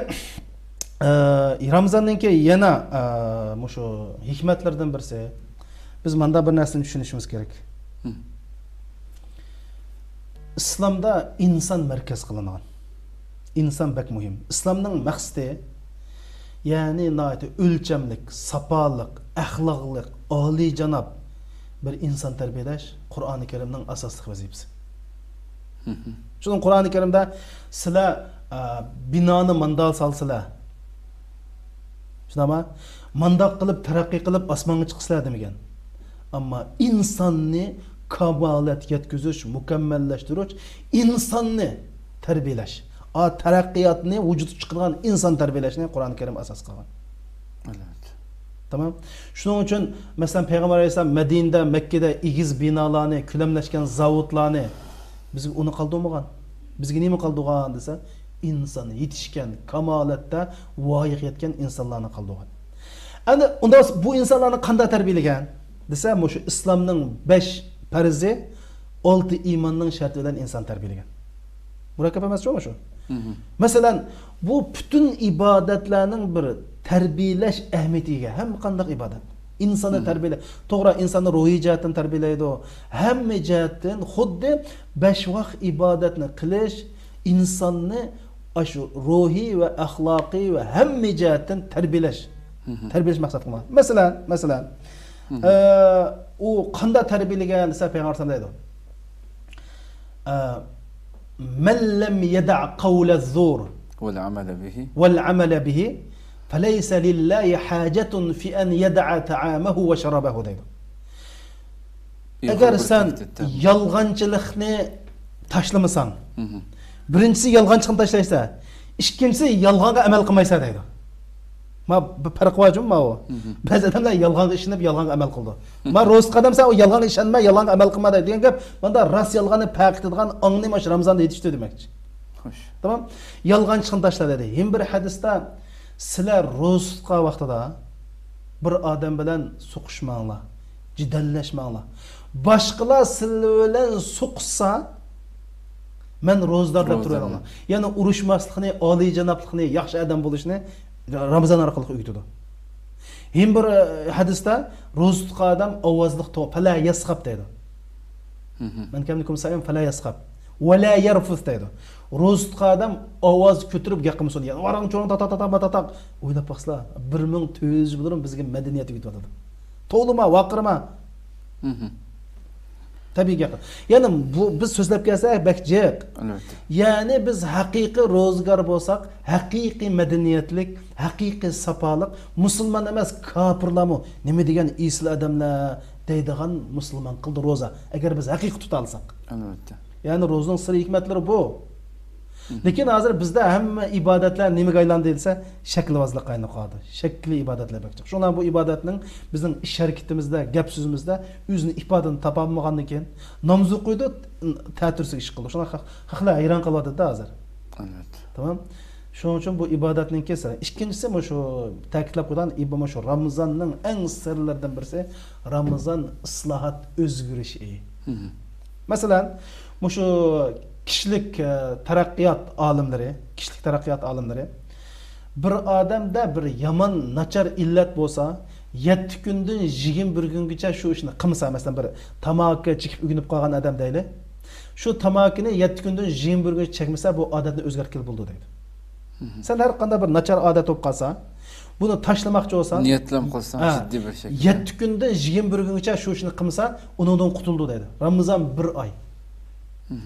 ئە، رامىزاننىڭكى يەنە، ئە، مۇشۇ ھېكمەتلىرىدىن بىرسى، بىز ماندا بىر نەرسىنى چۈشىنىشىمىز كېرەك. ئىسلامدا ئىنسان مەركەز قىلىنغان. ئىنسان بەك مۇھىم. ئىسلامنىڭ مەقسىتى، يەنى ناھايىتى ئۆلچەملىك، ساپالىق، ئەخلاقلىق، ئالىيجاناب بىر ئىنسان تەربىيەلەش قۇرئانى كەرىمنىڭ ئاساسلىق ۋەزىپىسى. شۇنىڭ قۇرئانى كەرىمدە سىلەر، ئە، بىنانى مانداق سالسىلەر، شۇنداقمۇ؟ مانداق قىلىپ تەرەققىي قىلىپ ئاسمانغا چىقىسىلەر دېمىگەن. ئەمما ئىنساننى كامالەتكە يەتكۈزۈش، مۇكەممەللەشتۈرۈش، ئىنساننى تەربىيەلەش. ئا، تەرەققىياتنى ۋۇجۇدقا چىقىرىدىغان ئىنسان تەربىيەلەشنى قۇرئانى كەرىم ئاساس قىلغان. ئەلۋەتتە. تامام. شۇنىڭ ئۈچۈن، مەسىلەن، پەيغەمبەر ئەلەيھىسسالام مەدىنىدە، مەككىدە ئېگىز بىنالارنى، كۆلەملەشكەن زاۋۇتلارنى، بىزگە ئۇنى قالدۇرمىغان. بىزگە نېمە قالدۇرغان دېسە، ئىنسان، يېتىشكەن، كامالەتتە ۋايىغا يەتكەن ئىنسانلارنى قالدۇرغان. ئەنە ئۇندا بۇ ئىنسانلارنى قانداق تەربىيەلىگەن دېسە، مۇشۇ ئىسلامنىڭ بەش پەرزى، ئالتە ئىماننىڭ شەرتى بىلەن ئىنسان تەربىيەلىگەن. مۇرەككەپ ئەمەسچۇ مۇشۇ؟ مەسىلەن، بۇ پۈتۈن ئىبادەتلەرنىڭ بىر تەربىيەلەش ئەھمىيىتىگە ئىگە، ھەممە قانداق ئىبادەت. ئىنساننى تەربىيەلەيدۇ. توغرا، ئىنساننى روھىي جەھەتتىن تەربىيەلەيدۇ. ھەممە جەھەتتىن خۇددى بەش ۋاق ئىبادەتنى قىلىش ئىنساننى ئاشۇ روھىي ۋە ئەخلاقىي ۋە ھەممە جەھەتتىن تەربىيەلەش، تەربىيەلەش مەقسەت قىلغان. مەسىلەن، مەسىلەن، ئە، ئۇ قانداق تەربىيەلىگەن دېسە، پەيغەمبەر ئەلەيھىسسالام دەيدۇ. ئە، مەن لەم يەدەع قەۋلەززۇر والعمل به والعمل به فليس لله حاجة في أن يدع طعامه وشرابه دەيدۇ. ئەگەر سەن يالغانچىلىقنى تاشلىمىساڭ، بىرىنچىسى يالغانچىلىقنى تاشلايسەن، ئىككىنچىسى يالغانغا ئەمەل قىلمايسەن دەيدۇ. ما بىر پەرق بار جۇمۇ ماۋۇ. بەزى ئادەملەر يالغانغا ئىشىنىپ يالغانغا ئەمەل قىلىدۇ. ما روزا تۇتقان ئادەم سەن ئۇ يالغانغا ئىشەنمە، يالغانغا ئەمەل قىلما دەيدۇ دېگەن گەپ. ماندا راست يالغاننى پەرق ئېتىدىغان ئاڭنى مانا شۇ رامىزاندا يېتىشتۈر دېمەكچى. خوش. تامام. يالغانچىلىقنى تاشلا دېدى. يەنە بىر ھەدىستە سىلەر روزا تۇتقان ۋاقتىدا بىر ئادەم بىلەن سوقۇشماڭلار، جېدەللەشمەڭلار. باشقىلار سىلەر بىلەن سوقۇشسا، مەن روزىدار دەپ تۇرۇۋېلىڭلار. يەنى ئۇرۇشماسلىقنى، ئالىيجانابلىقنى، ياخشى ئادەم بولۇشنى رامىزان ئارقىلىق ئۆگىتىدۇ. يەنە بىر، ئە، ھەدىستە روزا تۇتقان ئادەم ئاۋازلىق تو-، فەلا يەسخەب دەيدۇ. مەن كان منكم صائما فلا يسخب ولا يرفث دەيدۇ. روزا تۇتقان ئادەم ئاۋاز كۆتۈرۈپ گەپ قىلمىسۇن. يەنى ۋاراڭ چۇرۇڭ تاتاق تاتاق ماتاتاق. ئويلاپ باقسىلا، بىر مىڭ تۆت يۈز يىل بۇرۇن بىزگە مەدەنىيەت ئۆگىتىۋاتىدۇ. توۋلىما، ۋارقىرىما. تەبىئىي گەپ. يەنى بۇ بىز سۆزلەپ كەلسەك بەك جىق. يەنى بىز ھەقىقىي روزىگار بولساق، ھەقىقىي مەدەنىيەتلىك، ھەقىقىي ساپالىق، مۇسۇلمان ئەمەس كاپىرلارمۇ نېمە دېگەن ئېسىل ئادەملەر دەيدىغان مۇسۇلمان قىلدى روزا، ئەگەر بىز ھەقىقىي تۇتالىساق. ئەلۋەتتە. يەنى روزىنىڭ سىرى ھېكمەتلىرى بۇ. لېكىن ھازىر بىزدە ھەممە ئىبادەتلەر نېمىگە ئايلاندى دېسە، شەكىلۋازلىققا ئايلىنىپ قالدى. شەكلىي ئىبادەتلەر بەك جىق. شۇڭا بۇ ئىبادەتنىڭ بىزنىڭ ئىش ھەرىكىتىمىزدە، گەپ سۆزىمىزدە ئۆزىنى ئىپادىنى تاپالمىغاندىن كېيىن، نامزۇ قويدى، تەتۈرسىگە ئىش قىلدى. شۇڭا خەق-، خەقلەر ھەيران قېلىۋاتىدۇ ھازىر. ئەلۋەتتە. تامام. شۇنىڭ ئۈچۈن بۇ ئىبادەتنىڭكى سىرى. ئىككىنچىسى، مۇشۇ تەكىتلەپ قويغان، ئى، مۇشۇ رامىزاننىڭ ئەڭ سىرلىرىدىن بىرسى، رامىزان ئىسلاھات، ئۆزگىرىش ئېيى. مەسىلەن، مۇشۇ كىشىلىك، ئە، تەرەققىيات ئالىملىرى، كىشىلىك تەرەققىيات ئالىملىرى، بىر ئادەمدە بىر يامان، ناچار ئىللەت بولسا، يەتتە كۈندىن يىگىرمە بىر كۈنگىچە شۇ ئىشنى قىلمىسا، مەسىلەن، بىر تاماكا چېكىپ ئۆگىنىپ قالغان ئادەم دەيلى، شۇ تاماكىنى يەتتە كۈندىن يىگىرمە بىر كۈنگىچە چەكمىسە، بۇ ئادەتنى ئۆزگەرتكىلى بولىدۇ دەيدۇ. سەن ھەر قانداق بىر ناچار ئادەت بولۇپ قالسا، بۇنى تاشلىماقچى بولساڭ، نىيەتلەم قىلساڭ، ھە، جىددىي بىر شەكىلدە. يەتتە كۈندىن يىگىرمە بىر كۈنگىچە شۇ ئىشنى قىلمىسا، ئۇنىڭدىن قۇتۇلىدۇ دەيدۇ. رامىزان بىر ئاي.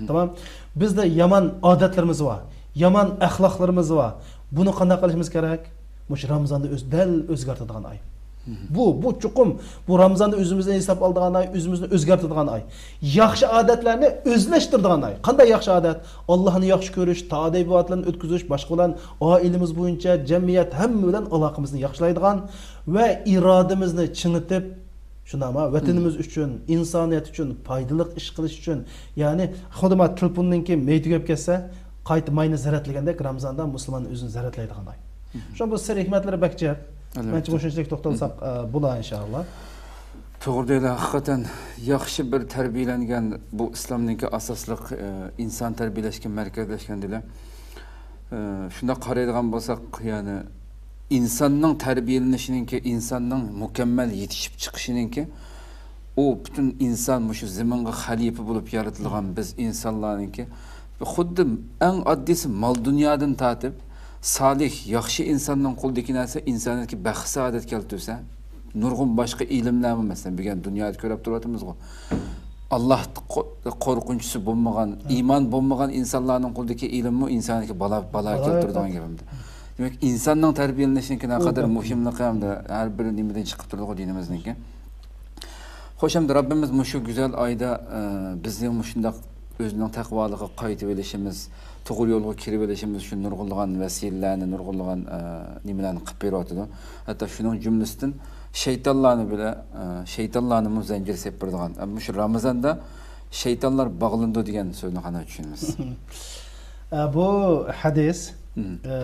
تامام. بىزدە يامان ئادەتلىرىمىز بار، يامان ئەخلاقلىرىمىز بار. بۇنى قانداق قىلىشىمىز كېرەك؟ مۇشۇ رامىزاندا ئۆز-، دەل ئۆزگەرتىدىغان ئاي. بۇ، بۇ چوقۇم بۇ رامىزاندا ئۆزىمىزنى ھېساب ئالىدىغان ئاي، ئۆزىمىزنى ئۆزگەرتىدىغان ئاي. ياخشى ئادەتلەرنى ئۆزلەشتىرىدىغان ئاي. قانداق ياخشى ئادەت؟ ئاللاھنى ياخشى كۆرۈش، تائەت ئىبادەتلەرنى ئۆتكۈزۈش، باشقا بىلەن ئائىلىمىز بويىچە، جەمئىيەت، ھەممە بىلەن ئالاقىمىزنى ياخشىلايدىغان ۋە ئىرادىمىزنى چىڭىتىپ، شۇنداقمۇ؟ ۋەتىنىمىز ئۈچۈن، ئىنسانىيەت ئۈچۈن پايدىلىق ئىش قىلىش ئۈچۈن، يەنى خۇددى ما تېلېفوننىڭكى مەي تۈگەپ كەتسە، قايتا ماينى زەرەتلىگەندەك رامىزاندا مۇسۇلمان ئۆزىنى زەرەتلەيدىغان ئاي. شۇڭا بۇ سىر ھېكمەتلىرى بەك جىق. مەنچە مۇشۇنچىلىك توختالساق، ئە، بولا ئىنشائاللا. توغرا دەيدۇ، ھەقىقەتەن ياخشى بىر تەربىيەلەنگەن بۇ ئىسلامنىڭكى ئاساسلىق، ئە، ئىنسان تەربىيەلەشكە مەركەزلەشكەن دېدى. ئە، شۇنداق قارايدىغان بولساق، يەنى ئىنساننىڭ تەربىيەلىنىشىنىڭكى، ئىنساننىڭ مۇكەممەل يېتىشىپ چىقىشىنىڭكى، ئۇ پۈتۈن ئىنسان مۇشۇ زېمىنغا خەلىپە بولۇپ يارىتىلغان بىز ئىنسانلارنىڭكى، خۇددى ئەڭ ئاددىيسى مال دۇنيادىن تارتىپ، سالىھ، ياخشى ئىنساننىڭ قولىدىكى نەرسە ئىنسانىيەتكە بەخت-سائادەت كەلتۈرسە، نۇرغۇن باشقا ئىلىملەرمۇ، مەسىلەن، بۈگۈن دۇنيادا كۆرۈپ تۇرۇۋاتىمىزغۇ. ئاللاھ قو-، قورقۇنچىسى بولمىغان، ئىمان بولمىغان ئىنسانلارنىڭ قولىدىكى ئىلىممۇ ئىنسانىيەتكە بالا، بالا كەلتۈرىدىغان گەپ ئەمدى. دېمەك، ئىنساننىڭ تەربىيەلىنىشىنىڭكى نەقەدەر مۇھىملىقى ھەمدە ھەر بىر نېمىدىن چىقىپ تۇرىدىغۇ دىنىمىزنىڭكى. خوش، ئەمدى رەببىمىز مۇشۇ گۈزەل ئايدا، ئە، بىزنى مۇشۇنداق ئۆزىنىڭ تەقۋالىقىغا قايتىۋېلىشىمىز، توغرا يولغا كىرىۋېلىشىمىز ئۈچۈن نۇرغۇنلىغان ۋەسىلىلەرنى، نۇرغۇنلىغان، ئە، نېمىلەرنى قىلىپ بېرىۋاتىدۇ. ھەتتا شۇنىڭ جۈملىسىدىن شەيتانلارنى بىلە، ئە، شەيتانلارنىمۇ زەنجىر سېلىپ بېرىدىغان. ئە، مۇشۇ رامىزاندا شەيتانلار باغلىنىدۇ دېگەن سۆزنى قانداق چۈشىنىمىز؟ ئە، بۇ ھەدىس، ئە،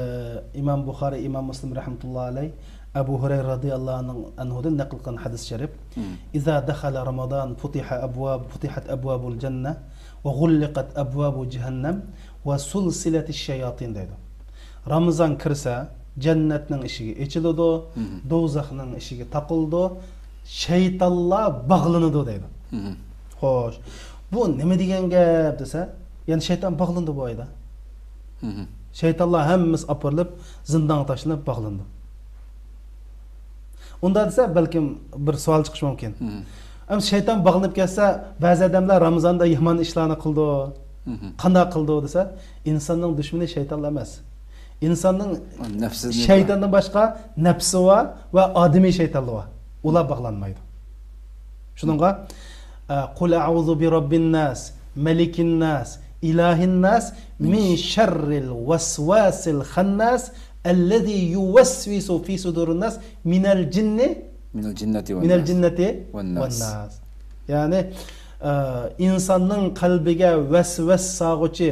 ئىمام بۇخارىي، ئىمام مۇسلىم رەھمەتۇللاھى ئەلەيھ، ئەبۇ ھۇرەيرە رازىياللاھۇ ئەنھۇدىن نەقىل قىلغان ھەدىس شەرىپ. إذا دخل رمضان فتح أبواب، فتحت أبواب الجنة وغلقت أبواب جهنم وسلسلت الشياطين دەيدۇ. رامىزان كىرسە، جەننەتنىڭ ئىشىكى ئېچىلىدۇ، دوزاخنىڭ ئىشىكى تاقىلىدۇ. شەيتانلار باغلىنىدۇ دەيدۇ. خوش، بۇ نېمە دېگەن گەپ دېسە، يەنى شەيتان باغلىنىدۇ بۇ ئايدا. شەيتانلار ھەممىسى ئاپىرىلىپ زىندانغا تاشلىنىپ باغلىنىدۇ. ئۇنداق دېسە بەلكىم بىر سوئال چىقىشى مۇمكىن. ئەمما شەيتان باغلىنىپ كەتسە، بەزى ئادەملەر رامىزاندا يامان ئىشلارنى قىلىدۇ. قانداق قىلىدۇ دېسە، ئىنساننىڭ دۈشمىنى شەيتانلا ئەمەس. ئىنساننىڭ، شەيتاندىن باشقا نەپسى بار ۋە ئادىمىي شەيتانلار بار. ئۇلار باغلانمايدۇ. شۇنىڭغا، ئە، قۇل ئەئۇزۇ بىرەببىن ناس، مەلىكىن ناس، ئىلاھىن ناس، مىن شەررىل ۋەسۋاسىل خەنناس، ئەللەزى يۇۋەسۋىسۇ فى سۇدۇرىن ناس، مىنەل جىننى، مىنەل جىننەتى ۋەن مىنەل ناس. جىننەتى ۋەن ۋەن ناس. ناس. يەنى، ئە، ئىنساننىڭ قەلبىگە ۋەسۋەسە سالغۇچى،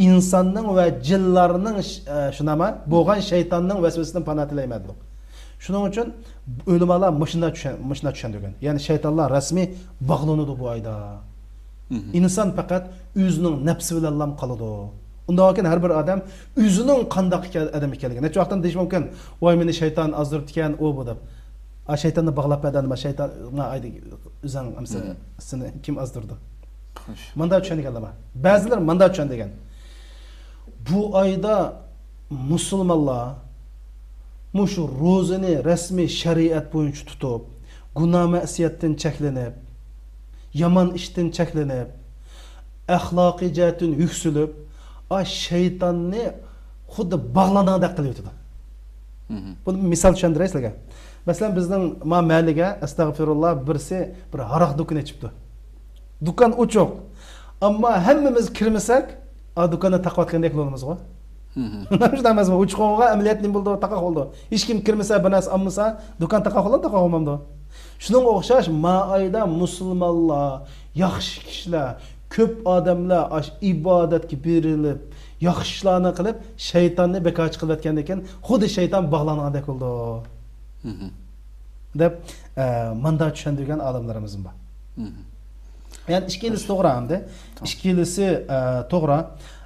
ئىنساننىڭ ۋە جىنلارنىڭ، ئە، شۇنداقمۇ؟ بولغان شەيتاننىڭ ۋەسۋەسىسىدىن پانا تىلەيمەن دېدۇق. شۇنىڭ ئۈچۈن ئۆلىمالار مۇشۇنداق چۈشەن-، مۇشۇنداق چۈشەندۈرگەن. يەنى شەيتانلار رەسمىي باغلىنىدۇ بۇ ئايدا. ئىنسان پەقەت ئۆزىنىڭ نەپسى بىلەنلا قالىدۇ. ئۇنداق ئىكەن، ھەر بىر ئادەم ئۆزىنىڭ قانداق ئىكەن-، ئادەم ئىكەنلىكىنى. نەچچە ۋاقىتتىن دېيىشى مۇمكىن، ۋاي، مېنى شەيتان ئازدۇرۇپتىكەن، ئۇ، بۇ دەپ. ئا، شەيتاننى باغلاپ بەردى، ئەمما شەيتان، ئايدى، ئۆزۈڭ ئەمسە، سېنى كىم ئازدۇردى؟ خوش. مۇنداق چۈشەنگەنلەر بار. بەزىلەر مۇنداق چۈشەندۈرگەن. بۇ ئايدا مۇسۇلمانلار مۇشۇ روزىنى رەسمىي شەرىئەت بويىچە تۇتۇپ، گۇناھ مەسىيەتتىن چەكلىنىپ، يامان ئىشتىن چەكلىنىپ، ئەخلاقىي جەھەتتىن يۈكسىلىپ، ئا، شەيتاننى خۇددى باغلانغاندەك قىلىۋېتىدۇ. بۇنى مىسال چۈشەندۈرەي سىلەرگە. مەسىلەن، بىزنىڭ ما مەھەللىگە، ئەستەغپىرۇللا، بىرسى بىر ھاراق دۇكىنى ئېچىپتۇ. دۇكان ئوچۇق. ئەمما ھەممىمىز كىرمىسەك، ئا، دۇكاننى تاقاۋەتكەندەك بولىمىزغۇ. شۇنداق ئەمەسمۇ؟ ئوچۇق بولغانغا ئەمەلىيەت نېمە بولىدۇ؟ تاقاق بولىدۇ. ھېچكىم كىرمىسە، بىر نەرسە ئالمىسا، دۇكان تاقاق بولامدۇ، تاقاق بولمامدۇ؟ شۇنىڭغا ئوخشاش، ما ئايدا مۇسۇلمانلار، ياخشى كىشىلەر، كۆپ ئادەملەر ئاش ئىبادەتكە بېرىلىپ، ياخشى ئىشلارنى قىلىپ، شەيتاننى بىكارچى قىلىۋەتكەندىن كېيىن، خۇددى شەيتان باغلانغاندەك بولىدۇ. دەپ، ئە، مۇنداق چۈشەندۈرگەن ئالىملىرىمىزمۇ بار. يەنى ئىككىلىسى توغرا ئەمدى. توغرا. ئىككىلىسى، ئە، توغرا.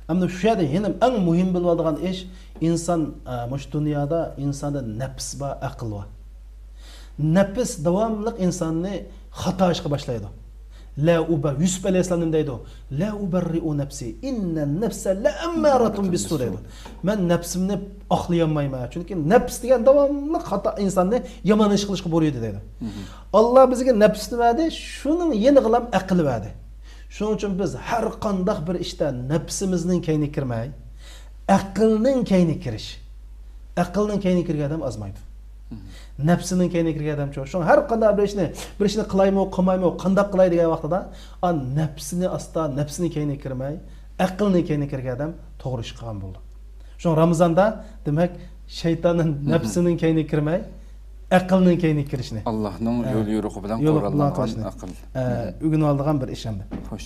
ئەمدى شۇ يەردە يەنە ئەڭ مۇھىم بىلىۋالىدىغان ئىش، ئىنسان، ئە، مۇشۇ دۇنيادا ئىنساندا نەپس بار، ئەقىل بار. نەپس داۋاملىق ئىنساننى خاتا ئىشقا باشلايدۇ. لا ئۇبەر-، يۈسۈپ ئەلەيھىسسالام نېمە دەيدۇ؟ لا ئۇبەررىئۇ نەپسى، ئىننەن نەفسە لەئەممارەتۇن بىسسۇ دەيدۇ. مەن نەپسىمنى ئاقلىيالمايمەن. چۈنكى نەپس دېگەن داۋاملىق خاتا، ئىنساننى يامان ئىش قىلىشقا بۇيرۇيدۇ دەيدۇ. ئاللا بىزگە نەپسنى بەردى، شۇنىڭ يېنىغىلام ئەقىل بەردى. شۇنىڭ ئۈچۈن بىز ھەر قانداق بىر ئىشتا نەپسىمىزنىڭ كەينىگە كىرمەي، ئەقىلنىڭ كەينىگە كىرىش. ئەقىلنىڭ كەينىگە كىرگەن ئادەم ئازمايدۇ. نەپسىنىڭ كەينىگە كىرگەن ئادەم چوڭ. شۇڭا ھەر قانداق بىر ئىشنى، بىر ئىشنى قىلايمۇ، قىلمايمۇ، قانداق قىلاي دېگەن ۋاقتىدا، ئا، نەپسىنى ئاستا، نەپسىنىڭ كەينىگە كىرمەي، ئەقىلنىڭ كەينىگە كىرگەن ئادەم توغرا ئىش قىلغان بولىدۇ. شۇڭا رامىزاندا، دېمەك، شەيتاننىڭ نەپسىنىڭ كەينىگە كىرمەي، ئەقىلنىڭ كەينىگە كىرىشنى، ئاللاھنىڭ ھە. يول يورۇقى بىلەن يورۇق بىلەن قوراللانغان قىلىشنى. ئەقىل. ھە، ئۆگىنىۋالىدىغان بىر ئىش ئەمدى. خوش.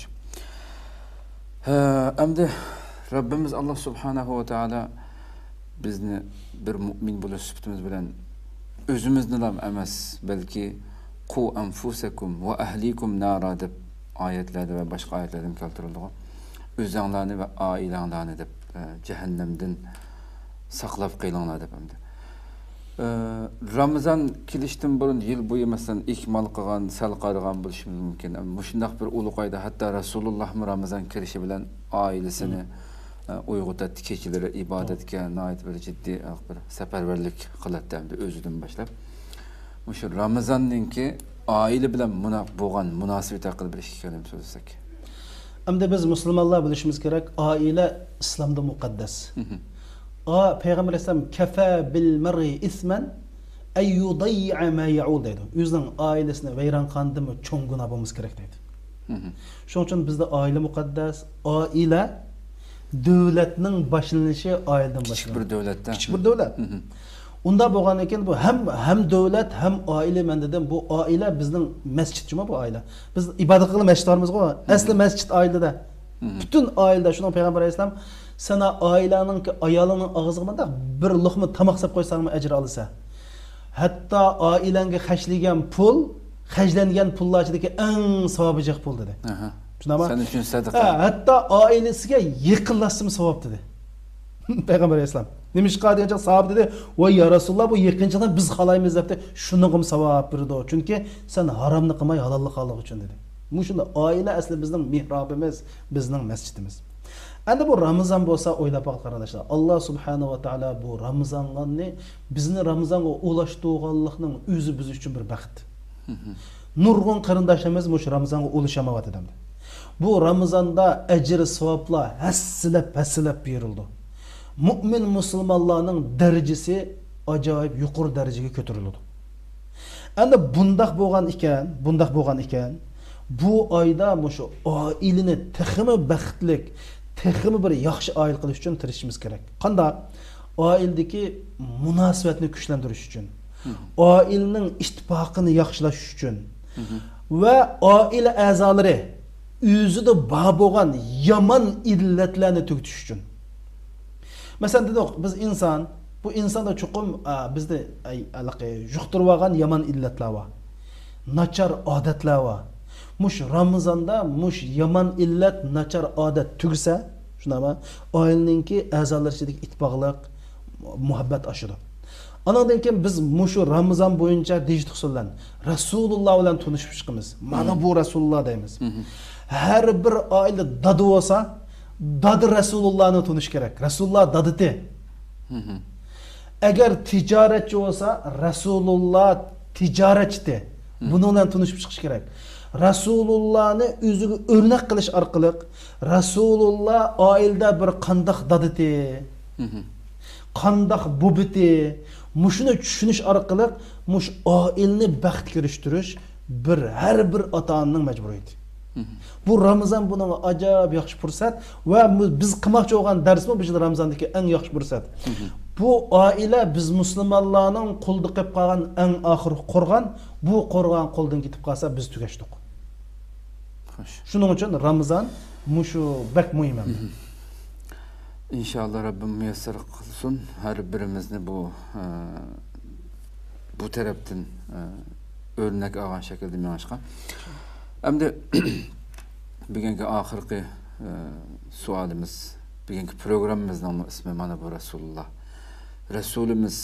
ھە، ئەمدى رەببىمىز ئاللا سۇبھانەھۇ ۋە تائالا بىزنى بىر مۇئمىن بولۇش سۈپىتىمىز بىلەن ئۆزىمىزنىلا ئەمەس، بەلكى قۇ ئەنفۇسەكۇم ۋە ئەھلىكۇم نارا دەپ ئايەتلەردە ۋە باشقا ئايەتلەردىن كەلتۈرۈلىدىغۇ. ئۆزۈڭلارنى ۋە ئائىلەڭلارنى دەپ، ئە، جەھەننەمدىن ساقلاپ قېلىڭلار دەپ ئەمدى. ئە، رامىزان كېلىشتىن بۇرۇن يىل بويى، مەسىلەن، ئىھمال قىلغان، سەل قالدۇرغان بولۇشىمىز مۇمكىن. مۇشۇنداق بىر ئۇلۇغ ئايدا ھەتتا رەسۇلۇللاھمۇ رامىزان كېلىشى بىلەن ئائىلىسىنى، ئە، ئويغىتاتتى، كېچىلىرى ئىبادەتكە ناھايىتى بىر جىددىي، ئە، بىر سەپەرۋەرلىك قىلاتتى ئەمدى ئۆزىدىن باشلاپ. مۇشۇ رامىزاننىڭكى ئائىلە بىلەن مۇنا-، بولغان مۇناسىۋىتى ھەققىدە بىر ئىككى كەلىمە سۆزلىسەك. ئەمدى بىز مۇسۇلمانلار بىلىشىمىز كېرەك، ئائىلە ئىسلامدا مۇقەددەس. ئا، پەيغەمبەر ئەلەيھىسسالام، «كەفە بىل مەرئى ئىسمەن ئەن يۇدەييە ما يەئۇل» دەيدۇ. ئۆزىنىڭ ئائىلىسىنى ۋەيران قىلغاندىنمۇ چوڭ گۇناھ بولمىسا كېرەك دەيدۇ. شۇنىڭ ئۈچۈن بىزدە ئائىلە مۇقەددەس. ئائىلە، دۆلەتنىڭ باشلىنىشى ئائىلىدىن باشلىنىدۇ. كىچىك بىر دۆلەتتە. كىچىك بىر دۆلەت. ئۇنداق بولغاندىن كېيىن بۇ ھەم، ھەم دۆلەت، ھەم ئائىلە، مەن دېدىم، بۇ ئائىلە بىزنىڭ مەسچىت جۇمۇ بۇ ئائىلە. بىز ئىبادەت قىلغىلى مەسچىتتە بارمىزغۇ؟ ئەسلى مەسچىت ئائىلىدە. پۈتۈن ئائىلىدە. شۇنىڭ پەيغەمبەر ئەلەيھىسسالام، سەن ئائىلەڭنىڭ، ئايالىڭنىڭ ئاغزىغا مۇنداق بىر لوقما تاماق سېلىپ قويساڭمۇ ئەجىر ئالىسەن. ھەتتا ئائىلەڭگە خەجلىگەن پۇل، خەجلەنگەن پۇللار ئىچىدىكى ئەڭ ساۋابى جىق پۇل دېدى. ئاھا. شۇنداقمۇ؟ سەن ئۈچۈن سەدىقە. ھە، ھەتتا ئائىلىسىگە يېقىنلاشسىمۇ ساۋاب دېدى. پەيغەمبەر ئەلەيھىسسالام. نېمىشقا دېگەن چاغدا ساھابە دېدى، ۋاي يا رەسۇلاللا، بۇ يېقىنچىلىقنى بىز خالايمىز دەپتۇ، شۇنىڭغىمۇ ساۋاب بېرىدۇ. چۈنكى سەن ھارامنى قىلماي ھالاللىق قىلغان ئۈچۈن دېدى. مۇشۇنداق ئائىلە ئەسلى بىزنىڭ مېھرابىمىز، بىزنىڭ مەسچىتىمىز. ئەمدى بۇ رامىزان بولسا ئويلاپ باققىن قېرىنداشلار، ئاللا سۇبھانەھۇ ۋە تائالا بۇ رامىزاننى بىزنى رامىزانغا ئۇلاشتۇرغانلىقنىڭ ئۆزى بىز ئۈچۈن بىر بەخت. نۇرغۇن قېرىنداشلىرىمىز مۇشۇ رامىزانغا ئۇلىشالمايۋاتىدۇ ئەمدى. بۇ رامىزاندا ئەجىر ساۋابلار ھەسسىلەپ ھەسسىلەپ بېرىلىدۇ. مۇئمىن مۇسۇلمانلارنىڭ دەرىجىسى ئاجايىپ يۇقىرى دەرىجىگە كۆتۈرۈلىدۇ. ئەمدى بۇنداق بولغان ئىكەن، بۇنداق بولغان ئىكەن، بۇ ئايدا مۇشۇ ئائىلىنى تېخىمۇ بەختلىك، تېخىمۇ بىر ياخشى ئائىلە قىلىش ئۈچۈن تىرىشىشىمىز كېرەك. قانداق؟ ئائىلىدىكى مۇناسىۋەتنى كۈچلەندۈرۈش ئۈچۈن، ئائىلىنىڭ ئىتتىپاقىنى ياخشىلاش ئۈچۈن ۋە ئائىلە ئەزالىرى ئۆزىدە بار بولغان يامان ئىللەتلەرنى تۈگىتىش ئۈچۈن. مەسىلەن، دېدۇق، بىز ئىنسان، بۇ ئىنساندا چوقۇم، ئا، بىزدە، ئەي، ھېلىقى يۇقتۇرۇۋالغان يامان ئىللەتلەر بار، ناچار ئادەتلەر بار. مۇشۇ رامىزاندا مۇشۇ يامان ئىللەت، ناچار ئادەت تۈگىسە، شۇنداقمۇ؟ ئائىلىنىڭكى ئەزالىرى ئىچىدىكى ئىتتىپاقلىق، مۇھەببەت ئاشىدۇ. ئانىڭدىن كېيىن بىز مۇشۇ رامىزان بويىچە دىجىتال ئۇسۇل بىلەن رەسۇلۇللا بىلەن تونۇشۇپ چىقىمىز. مانا بۇ رەسۇلۇللا دەيمىز. ھەر بىر ئائىلىدە دادا بولسا، دادا رەسۇلۇللانى تونۇش كېرەك. رەسۇلۇللا دادىتى. ئەگەر تىجارەتچى بولسا، رەسۇلۇللا تىجارەتچىتى. بۇنىڭ بىلەن تونۇشۇپ چىقىش كېرەك. رەسۇلۇللانى ئۆزىگە ئۆرنەك قىلىش ئارقىلىق، رەسۇلۇللا ئائىلىدە بىر قانداق دادىتى، قانداق بوبىتى، مۇشۇنى چۈشىنىش ئارقىلىق مۇشۇ ئائىلىنى بەختكە ئېرىشتۈرۈش بىر، ھەر بىر ئاتا-ئانىنىڭ مەجبۇرىيىتى. بۇ رامىزان بۇنىڭغا ئاجايىپ ياخشى پۇرسەت ۋە مۇ-، بىز قىلماقچى بولغان دەرسمۇ بۇ يىل رامىزاندىكى ئەڭ ياخشى پۇرسەت. بۇ ئائىلە بىز مۇسۇلمانلارنىڭ قولىدا قېلىپ قالغان ئەڭ ئاخىرقى قورغان، بۇ قورغان قولدىن كېتىپ قالسا بىز تۈگەشتۇق. خوش. شۇنىڭ ئۈچۈن رامىزان مۇشۇ بەك مۇھىم ئەمدى. ئىنشاللا رەببىم مۇيەسسەر قىلسۇن ھەر بىرىمىزنى بۇ، ئە، بۇ تەرەپتىن، ئە، ئۆرنەك ئالغان شەكىلدە مېڭىشقا. ئەمدى بۈگۈنكى ئاخىرقى، ئە، سوئالىمىز، بۈگۈنكى پروگراممىمىزنىڭ ئىسمى مانا بۇ رەسۇلۇللا. رەسۇلىمىز،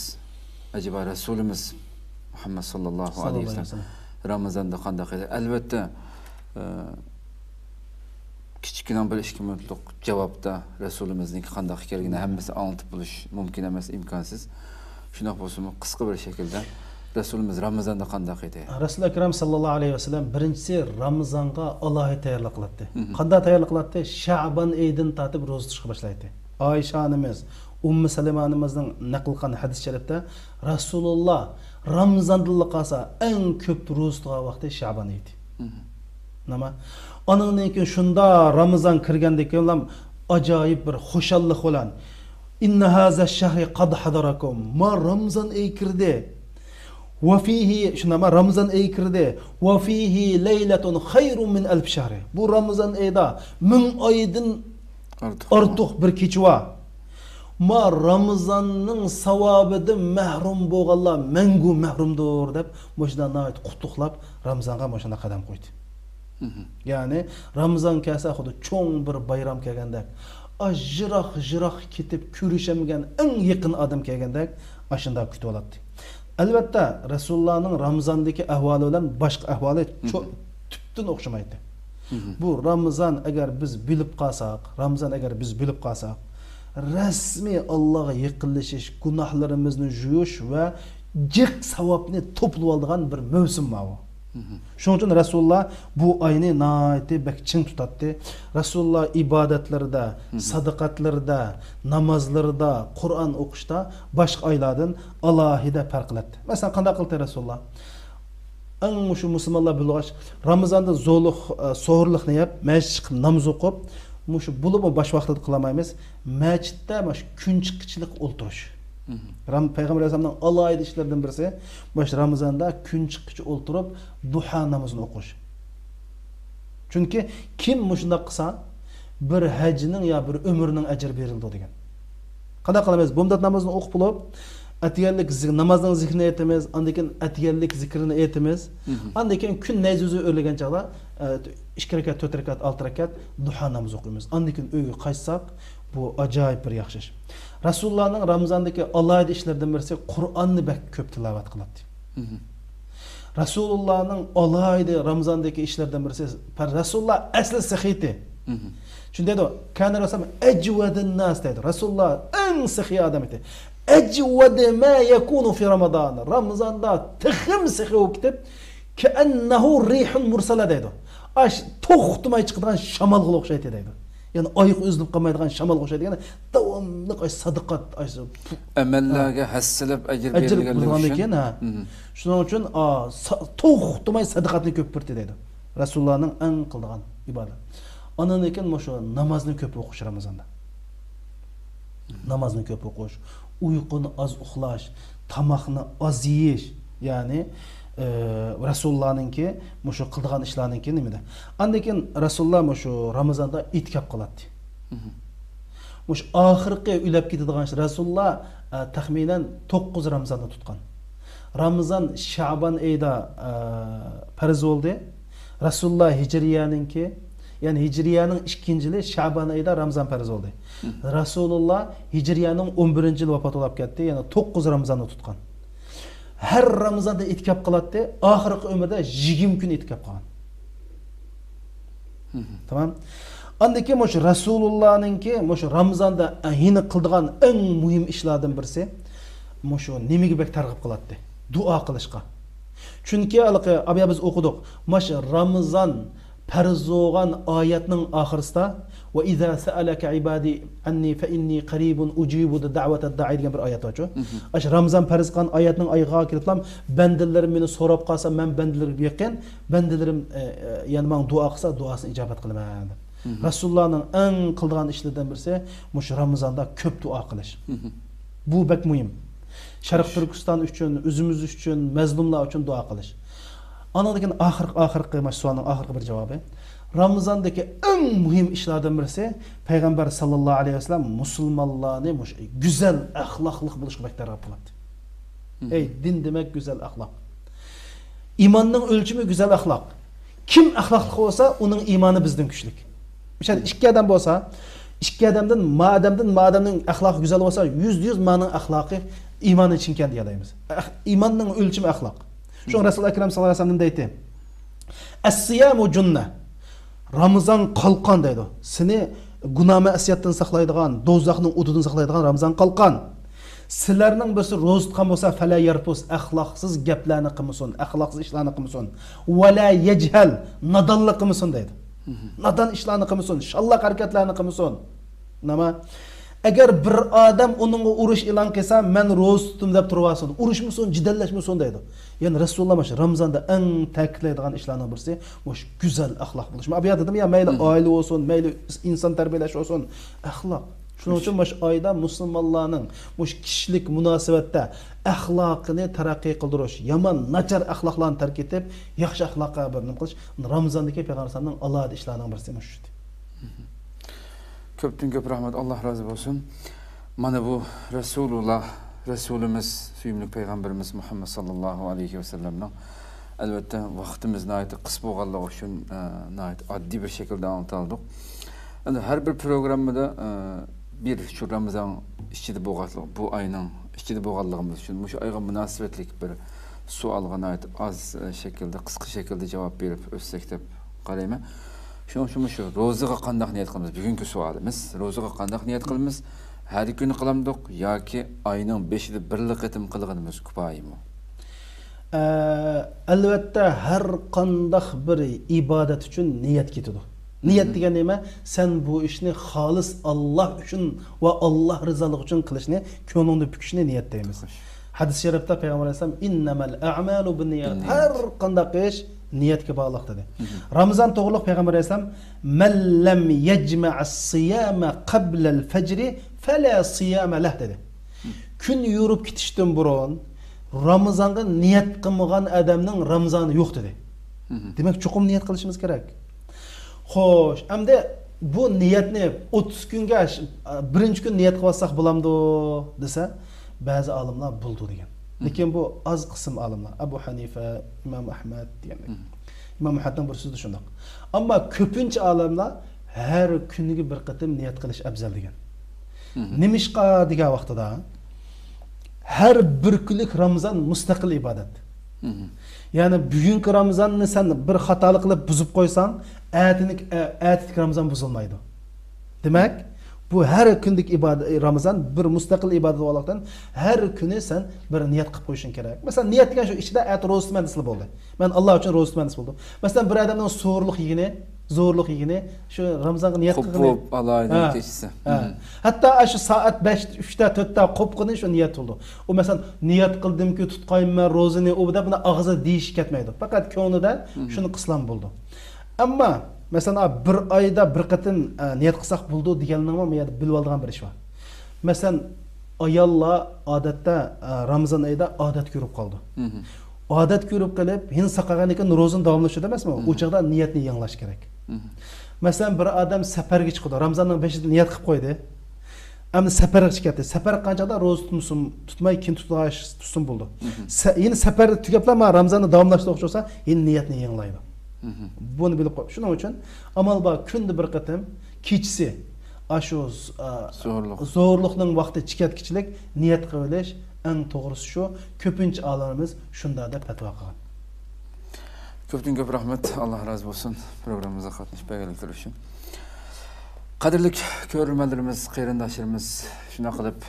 ئەجەبا رەسۇلىمىز مۇھەممەد ساللاللاھۇ ئەلەيھى ۋەسەللەم رامىزاندا قانداق ئىدى؟ ئەلۋەتتە، ئە، كىچىككىنە بىر ئىككى مىنۇتلۇق جاۋابتا رەسۇلىمىزنىڭكى قانداق ئىكەنلىكىنى ھەممىسىنى ئاڭلىتىپ بولۇش مۇمكىن ئەمەس، ئىمكانسىز. شۇنداق بولسىمۇ، قىسقا بىر شەكىلدە رەسۇلىمىز رامىزاندا قانداق ئىدى؟ رەسۇل ئەكرەم ساللاللاھۇ ئەلەيھى ۋەسەللەم بىرىنچىسى رامىزانغا ئالاھىدە تەييارلىق قىلاتتى. قانداق تەييارلىق قىلاتتى؟ شەبان ئېيىدىن تارتىپ روزا تۇتۇشقا باشلايتتى. ئائىشە ئانىمىز، ئۇممۇ سەلەمە ئانىمىزنىڭ نەقىل قىلغان ھەدىس شەرىپتە، رەسۇلۇللا رامىزاندىنلا قالسا ئەڭ كۆپ روزا تۇتقان ۋاقتى شەبان ئېيىدى. نېمە؟ ئانىڭدىن كېيىن شۇندا رامىزان كىرگەندىن كېيىنلا ئاجايىپ بىر خۇشاللىق بىلەن، «ئىننە ھازا شەھرى قاد ھەزەرەكۇم.» ما رامىزان ئېيى كىردى. «ۋە فىھى»، شۇنداقمۇ؟ رامىزان ئېيى كىردى. «ۋە فىھى لەيلەتۇن خەيرۇن مىن ئەلف شەھرى.» بۇ رامىزان ئېيىدا مىڭ ئايدىن ئارتۇق. ئارتۇق بىر كېچە بار. ما رامىزاننىڭ ساۋابىدىن مەھرۇم بولغانلار مەڭگۈ مەھرۇمدۇر دەپ، مۇشۇنداق ناھايىتى قۇتلۇقلاپ، رامىزانغا مۇشۇنداق قەدەم قويدى. يەنى رامىزان كەلسە خۇددى چوڭ بىر بايرام كەلگەندەك، ئاجراق يىراق كېتىپ كۆرۈشەلمىگەن ئەڭ يېقىن ئادەم كەلگەندەك ئاشۇنداق كۈتۈۋالاتتى. ئەلۋەتتە، رەسۇلۇللانىڭ رامىزاندىكى ئەھۋالى بىلەن باشقا ئەھۋالى چو-، تۈپتىن ئوخشىمايتتى. بۇ رامىزان ئەگەر بىز بىلىپ قالساق، رامىزان ئەگەر بىز بىلىپ قالساق، رەسمىي ئاللاغا يېقىنلىشىش، گۇناھلىرىمىزنى يۇيۇش ۋە جىق ساۋابنى توپلىۋالىدىغان بىر مەۋسۇم ماۋۇ. شۇنىڭ ئۈچۈن رەسۇلۇللا بۇ ئاينى ناھايىتى بەك چىڭ تۇتاتتى. رەسۇلۇللا ئىبادەتلىرىدە، سادىقەتلىرىدە، نامازلىرىدا، قۇرئان ئوقۇشتا باشقا ئايلاردىن ئالاھىدە پەرق قىلاتتى. مەسىلەن، قانداق قىلاتتى رەسۇلۇللا؟ ئەڭ مۇشۇ مۇسۇلمانلار بىلىدىغان ئىش، رامىزاندا زولۇق، ئە، سوھۇرلۇقنى يەپ، مەسچىتكە چىقىپ ناماز ئوقۇپ، مۇشۇ بولۇپمۇ باش ۋاقتىدا قىلالمايمىز. مەسچىتتە مۇشۇ كۈن چىققىچىلىك ئولتۇرۇش. رام-، پەيغەمبەر ئەلەيھىسسالامنىڭ ئالاھىدە ئىشلىرىدىن بىرسى، مۇشۇ رامىزاندا كۈن چىققىچە ئولتۇرۇپ، دۇھا نامىزىنى ئوقۇش. چۈنكى كىم مۇشۇنداق قىلسا، بىر ھەجنىڭ يا بىر ئۆمۈرنىڭ ئەجرى بېرىلىدۇ دېگەن. قانداق قىلىمىز؟ بۇمدات نامازنى ئوقۇپ بولۇپ، ئەتىگەنلىك زىك-، نامازنىڭ زىكرىنى ئېيتىمىز، ئاندىن كېيىن ئەتىگەنلىك زىكرىنى ئېيتىمىز. ئاندىن كېيىن كۈن نەيزە يۈزى ئۆرلىگەن چاغدا، ئە، ئىككى رەكەت، تۆت رەكەت، ئالتە رەكەت دۇھا نامىزى ئوقۇيمىز. ئاندىن كېيىن ئۆيگە قايتساق، بۇ ئاجايىپ بىر ياخشى ئىش. رەسۇلۇللانىڭ رامىزاندىكى ئالاھىدە ئىشلىرىدىن بىرسى، قۇرئاننى بەك كۆپ تىلاۋەت قىلاتتى. رەسۇلۇللانىڭ ئالاھىدە رامىزاندىكى ئىشلىرىدىن بىرسى، رەسۇلۇللا ئەسلى سېخىي ئىدى. شۇنى دەيدۇ، كان رسول أجود الناس دەيدۇ. رەسۇلۇللا ئەڭ سېخىي ئادەم ئىدى. أجود ما يكون في رمضان. رامىزاندا تېخىمۇ سېخىي بولۇپ كېتىپ، كأنه ريح مرسلة دەيدۇ. ئاش توختىماي چىقىدىغان شامالغا ئوخشايتتى دەيدۇ. يەنى ئايىغى ئۈزۈلۈپ قالمايدىغان شامالغا ئوخشايدىغان، داۋاملىق ئاش سادىقات، ئاش ئەمەللەرگە ھەسسىلەپ ئەجىر بېرىلگەنلىكى ئۈچۈن. ھە. شۇنىڭ ئۈچۈن، ئا، سا-، توختىماي سادىقاتنى كۆپ بېرىتتى دەيدۇ. رەسۇلۇللانىڭ ئەڭ قىلىدىغان ئىبادەت. ئاندىن كېيىن مۇشۇ نامازنى كۆپ ئوقۇش رامىزاندا. نامازنى كۆپ ئوقۇش، ئۇيقۇنى ئاز ئۇخلاش، تاماقنى ئاز يېيىش، يەنى، ئى، رەسۇلۇللانىڭكى مۇشۇ قىلىدىغان ئىشلارنىڭكى نېمىدە. ئاندىن كېيىن رەسۇلۇللا مۇشۇ رامىزاندا ئېتىكاپ قىلاتتى. مۇشۇ ئاخىرقى ئۆلەپ كېتىدىغان رەسۇلۇللا، ئە، تەخمىنەن توققۇز رامىزاننى تۇتقان. رامىزان شەبان ئېيىدا، ئە، پەرز بولدى. رەسۇلۇللا ھىجرىيەنىڭكى، يەنى ھىجرىيەنىڭ ئىككىنچى يىلى شەبان ئېيىدا رامىزان پەرز بولدى. رەسۇلۇللا ھىجرىيەنىڭ ئون بىرىنچى يىلى ۋاپات بولۇپ كەتتى، يەنى توققۇز رامىزاننى تۇتقان. ھەر رامىزاندا ئېتىكاپ قىلاتتى، ئاخىرقى ئۆمرىدە يىگىرمە كۈن ئېتىكاپ قىلغان. تامام. ئاندىن كېيىن مۇشۇ رەسۇلۇللانىڭكى مۇشۇ رامىزاندا يەنە قىلىدىغان ئەڭ مۇھىم ئىشلاردىن بىرسى، مۇشۇ نېمىگە بەك تەرغىب قىلاتتى؟ دۇئا قىلىشقا. چۈنكى ھېلىقى ئابىيا بىز ئوقۇدۇق. ماش رامىزان پەرز بولغان ئايەتنىڭ ئاخىرىسىدا، وإذا سألك عبادي عني فإني قريب أجيب دعوة الداعي دېگەن بىر ئايەت بارچۇ. ئاش رامىزان پەرز قىلغان ئايەتنىڭ ئايىغىغا كېلىپلا، بەندىلىرىم مېنى سوراپ قالسا، مەن بەندىلىرىمگە يېقىن، بەندىلىرىم، ئە، ئە، يەنى ماڭا دۇئا قىلسا، دۇئاسىنى ئىجابەت قىلىمەن. رەسۇلۇللانىڭ ئەڭ قىلىدىغان ئىشلىرىدىن بىرسى مۇشۇ رامىزاندا كۆپ دۇئا قىلىش. بۇ بەك مۇھىم. شەرقىي تۈركىستان ئۈچۈن، ئۆزىمىز ئۈچۈن، مەزلۇملار ئۈچۈن دۇئا قىلىش. ئانىڭدىن كېيىن ئاخىرقى، ئاخىرقى، ماش سوئالنىڭ ئاخىرقى بىر جاۋابى. رامىزاندىكى ئەڭ مۇھىم ئىشلاردىن بىرسى، پەيغەمبەر ساللاللاھۇ ئەلەيھى ۋەسەللەم مۇسۇلمانلارنى مۇشۇ گۈزەل ئەخلاقلىق بولۇشقا بەك تەرغىب قىلاتتى. ئەي، دىن دېمەك گۈزەل ئەخلاق. ئىماننىڭ ئۆلچىمى گۈزەل ئەخلاق. كىم ئەخلاقلىق بولسا، ئۇنىڭ ئىمانى بىزدىن كۈچلۈك. مىسال، ئىككى ئادەم بولسا، ئىككى ئادەمدىن، ما ئادەمدىن، ما ئادەمنىڭ ئەخلاقى گۈزەل بولسا، يۈزدە يۈز مانىڭ ئەخلاقى، ئىمانى چىڭكەن دېيەلەيمىز. ئەخ-، ئىماننىڭ ئۆلچىمى ئەخلاق. شۇڭا رەسۇل ئەكرەم ساللاللاھۇ ئەلەيھى ۋەسەللەم نېمە دەيتتى؟ الصيام جنة. رامىزان قالقان دەيدۇ. سېنى گۇناھ مەسىيەتتىن ساقلايدىغان، دوزاخنىڭ ئوتىدىن ساقلايدىغان رامىزان قالقان. سىلەرنىڭ بىرسى روزا تۇتقان بولسا، فلا يرفث، ئەخلاقسىز گەپلەرنى قىلمىسۇن، ئەخلاقسىز ئىشلارنى قىلمىسۇن. ولا يجهل، نادانلىق قىلمىسۇن دەيدۇ. نادان ئىشلارنى قىلمىسۇن، شاللاق ھەرىكەتلەرنى قىلمىسۇن. نېمە؟ ئەگەر بىر ئادەم ئۇنىڭغا ئۇرۇش ئېلان قىلسا، مەن روزا تۇتتۇم دەپ تۇرۇۋالسۇن، ئۇرۇشمىسۇن، جېدەللەشمىسۇن دەيدۇ. يەنى رەسۇلۇللا مۇشۇ رامىزاندا ئەڭ تەكىتلەيدىغان ئىشلارنىڭ بىرسى مۇشۇ گۈزەل ئەخلاق بولۇش. مەن بۇ يەردە دېدىم يا، مەيلى ئائىلە بولسۇن، مەيلى ئىنسان تەربىيەلەش بولسۇن، ئەخلاق. شۇنىڭ ئۈچۈن مۇشۇ ئايدا مۇسۇلمانلارنىڭ مۇشۇ كىشىلىك مۇناسىۋەتتە ئەخلاقىنى تەرەققىي قىلدۇرۇش، يامان، ناچار ئەخلاقلارنى تەرك ئېتىپ، ياخشى ئەخلاققا بىر نېمە قىلىش، رامىزاندىكى پەيغەمبەر ئەلەيھىسسالامنىڭ ئالاھىدە ئىشلارنىڭ بىرسى مۇشۇ ئىدى. كۆپتىن كۆپ رەھمەت، ئاللا رازى بولسۇن. مانا بۇ رەسۇلۇللا، رەسۇلىمىز، سۆيۈملۈك پەيغەمبىرىمىز مۇھەممەد ساللاللاھۇ ئەلەيھى ۋەسەللەمنىڭ، ئەلۋەتتە، ۋاقتىمىز ناھايىتى قىس بولغانلىقى ئۈچۈن، ئە، ناھايىتى ئاددىي بىر شەكىلدە ئاڭلىتالدۇق. ئەمدى ھەر بىر پروگراممىدا، ئە، بىر شۇ رامىزان ئىچىدە بولغانلىق، بۇ ئاينىڭ ئىچىدە بولغانلىقىمىز ئۈچۈن مۇشۇ ئايغا مۇناسىۋەتلىك بىر سوئالغا ناھايىتى ئاز، ئە، شەكىلدە، قىسقا شەكىلدە جاۋاب بېرىپ ئۆتسەك دەپ قارايمەن. شۇنىڭ ئۈچۈن مۇشۇ روزىغا قانداق نىيەت قىلىمىز؟ بۈگۈنكى سوئالىمىز، روزىغا قانداق نىيەت قىلىمىز؟ ھەر كۈنى قىلامدۇق ياكى ئاينىڭ بېشىدا بىرلا قېتىم قىلغىنىمىز كۇپايىمۇ؟ ئە، ئەلۋەتتە، ھەر قانداق بىر ئىبادەت ئۈچۈن نىيەت كېتىدۇ. نىيەت دېگەن نېمە؟ سەن بۇ ئىشنى خالىس ئاللا ئۈچۈن ۋە ئاللا رىزالىقى ئۈچۈن قىلىشنى، كۆڭلۈڭدە پۈكۈشنى نىيەت دەيمىز. ھەدىس شەرىپتە پەيغەمبەر ئەلەيھىسسالام، إنما الأعمال بالنيات، ھەر قانداق ئىش نىيەتكە باغلىق دېدى. رامىزان توغرۇلۇق پەيغەمبەر ئەلەيھىسسالام، من لم يجمع الصيام قبل الفجر فلا صيام له دېدى. كۈن يورۇپ كېتىشتىن بۇرۇن رامىزانغا نىيەت قىلمىغان ئادەمنىڭ رامىزانى يوق دېدى. دېمەك، چوقۇم نىيەت قىلىشىمىز كېرەك. خوش، ئەمدى بۇ نىيەتنى ئوتتۇز كۈنگە، بىرىنچى كۈن نىيەت قىلىۋالساق بولامدۇ دېسە، بەزى ئالىملار بولىدۇ دېگەن. لېكىن بۇ ئاز قىسىم ئالىملار، ئەبۇ ھەنىفە، ئىمام ئەھمەد دېگەندەك. ئىمام ئەھمەدنىڭ بىر سۆزى شۇنداق. ئەمما كۆپىنچە ئالىملار ھەر كۈنىگە بىر قېتىم نىيەت قىلىش ئەۋزەل دېگەن. نېمىشقا دېگەن ۋاقتىدا، ھەر بىر كۈنلۈك رامىزان مۇستەقىل ئىبادەت. يەنى بۈگۈنكى رامىزاننى سەن بىر خاتالىق قىلىپ بۇزۇپ قويساڭ، ئەتىنىك-، ئە-، ئەتىدىكى رامىزان بۇزۇلمايدۇ. دېمەك، بۇ ھەر كۈنلۈك ئىبادەت، رامىزان بىر مۇستەقىل ئىبادەت بولغانلىقتىن، ھەر كۈنى سەن بىر نىيەت قىلىپ قويۇشۇڭ كېرەك. مەسىلەن، نىيەت دېگەن شۇ ئىچىدە ئەتە روزا تۇتىمەن دېسىلا بولدى. مەن ئاللا ئۈچۈن روزا تۇتىمەن دېسە بولدى. مەسىلەن، بىر ئادەمنىڭ زورلۇق يېگىنى، زورلۇق يېگىنى، شۇ رامىزانغا نىيەت قىلغىنى. قوپۇپ ئالايدىن ھە، كېچىسى. ھە. ھەتتا شۇ سائەت بەشتە، ئۈچتە، تۆتتە قوپقىنى شۇ نىيەت بولىدۇ. ئۇ مەسىلەن، نىيەت قىلدىمكى، تۇتقايمەن روزىنى، ئۇ دەپ بۇنى ئاغزىدا دېيىشى كەتمەيدۇ. پەقەت كۆڭلىدە شۇنى قىلسىلا بولىدۇ. ئەمما، مەسىلەن، ئا، بىر ئايدا بىر قېتىم، ئە، نىيەت قىلساق بولىدۇ دېگەننىڭمۇ بۇ يەردە بىلىۋالىدىغان بىر ئىش بار. مەسىلەن، ئاياللار ئادەتتە، ئە، رامىزان ئېيىدا ئادەتكە كىرىپ قالىدۇ. ئادەتكە كىرىپ قېلىپ، يەنە ساقىغاندىن كېيىن روزىنى داۋاملاشتۇرىدۇ ئەمەسمۇ؟ ئۇ چاغدا نىيەتنى يېڭىلاش كېرەك. مەسىلەن، بىر ئادەم سەپەرگە چىقىدۇ، رامىزاننىڭ بېشىدا نىيەت قىلىپ قويدى. ئەمدى سەپەرگە چىقىپ كەتتى. سەپەر قىلغان چاغدا روزا تۇتمىسۇن، تۇتماي كېيىن تۇتۇش، تۇتسۇن بولىدۇ. سە-، يەنە سەپەرنى تۈگەپلا، مانا رامىزاننى داۋاملاشتۇرغۇچى بولسا، يەنە نىيەتنى يېڭىلايدۇ. بۇنى بىلىپ قوي. شۇنىڭ ئۈچۈن ئامال بار، كۈندە بىر قېتىم كېچىسى ئاشۇ ز-، ئا، زورلۇق. زورلۇقنىڭ ۋاقتى چىقىپ كەتكۈچىلىك نىيەت قىلىۋېلىش ئەڭ توغرىسى شۇ. كۆپىنچە ئالىملىرىمىز شۇنداق دەپ پەتىۋا قىلغان. كۆپتىن كۆپ رەھمەت، ئاللا رازى بولسۇن پروگراممىمىزغا قاتنىشىپ بەرگەنلىكلىرى ئۈچۈن. قەدىرلىك كۆرۈرمەنلىرىمىز، قېرىنداشلىرىمىز، شۇنداق قىلىپ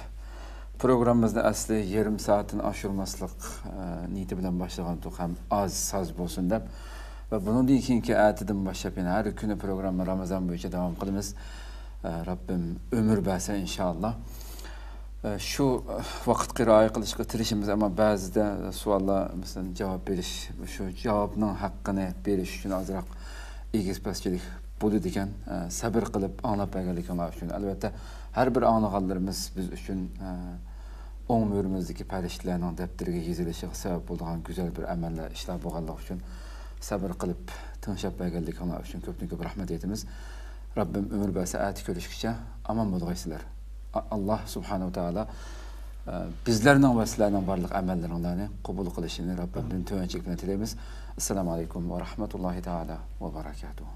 پروگراممىمىزنى ئەسلى يېرىم سائەتتىن ئاشۇرماسلىق، ئە، نىيىتى بىلەن باشلىغانتۇق ھەم ئاز ساز بولسۇن دەپ. ۋە بۇنىڭدىن كېيىنكى ئەتىدىن باشلاپ يەنە ھەر كۈنى پروگرامما رامىزان بويىچە داۋام قىلىمىز. ئە، رەببىم ئۆمۈر بەرسە، ئىنشائاللا. ئە، شۇ، ئە، ۋاقىتقا رىئايە قىلىشقا تىرىشىمىز، ئەمما بەزىدە سوئاللار، مەسىلەن، جاۋاب بېرىش، شۇ جاۋابنىڭ ھەققىنى بېرىش ئۈچۈن ئازراق ئېگىز-پەسچىلىك بولىدىكەن. ئە، سەبىر قىلىپ ئاڭلاپ بەرگەنلىكىڭلار ئۈچۈن. ئەلۋەتتە، ھەر بىر ئاڭلىغانلىرىمىز بىز ئۈچۈن، ئە، ئوڭ مۈرىمىزدىكى پەرىشتىلەرنىڭ دەپتىرىگە يېزىلىشىغا سەۋەب بولىدىغان گۈزەل بىر ئەمەللەر، ئىشلار بولغانلىقى ئۈچۈن، سەبىر قىلىپ تىڭشاپ بەرگەنلىكىڭلار ئۈچۈن كۆپتىن كۆپ رەھمەت ئېيتىمىز. رەببىم ئۆمۈر بەرسە، ئەتە كۆرۈشكىچە ئامان بولغايسىلەر. ئا-، ئاللا سۇبھانەھۇ ۋە تائالا، ئە، بىزلەرنىڭ ۋە سىلەرنىڭ بارلىق ئەمەللىرىڭلارنى قوبۇل قىلىشىنى رەببىمدىن تۆۋەنچىلىك بىلەن تىلەيمىز. ئەسسالامۇ ئەلەيكۇم ۋە رەھمەتۇللاھى تائالا ۋە بەرەكاتۇھۇ.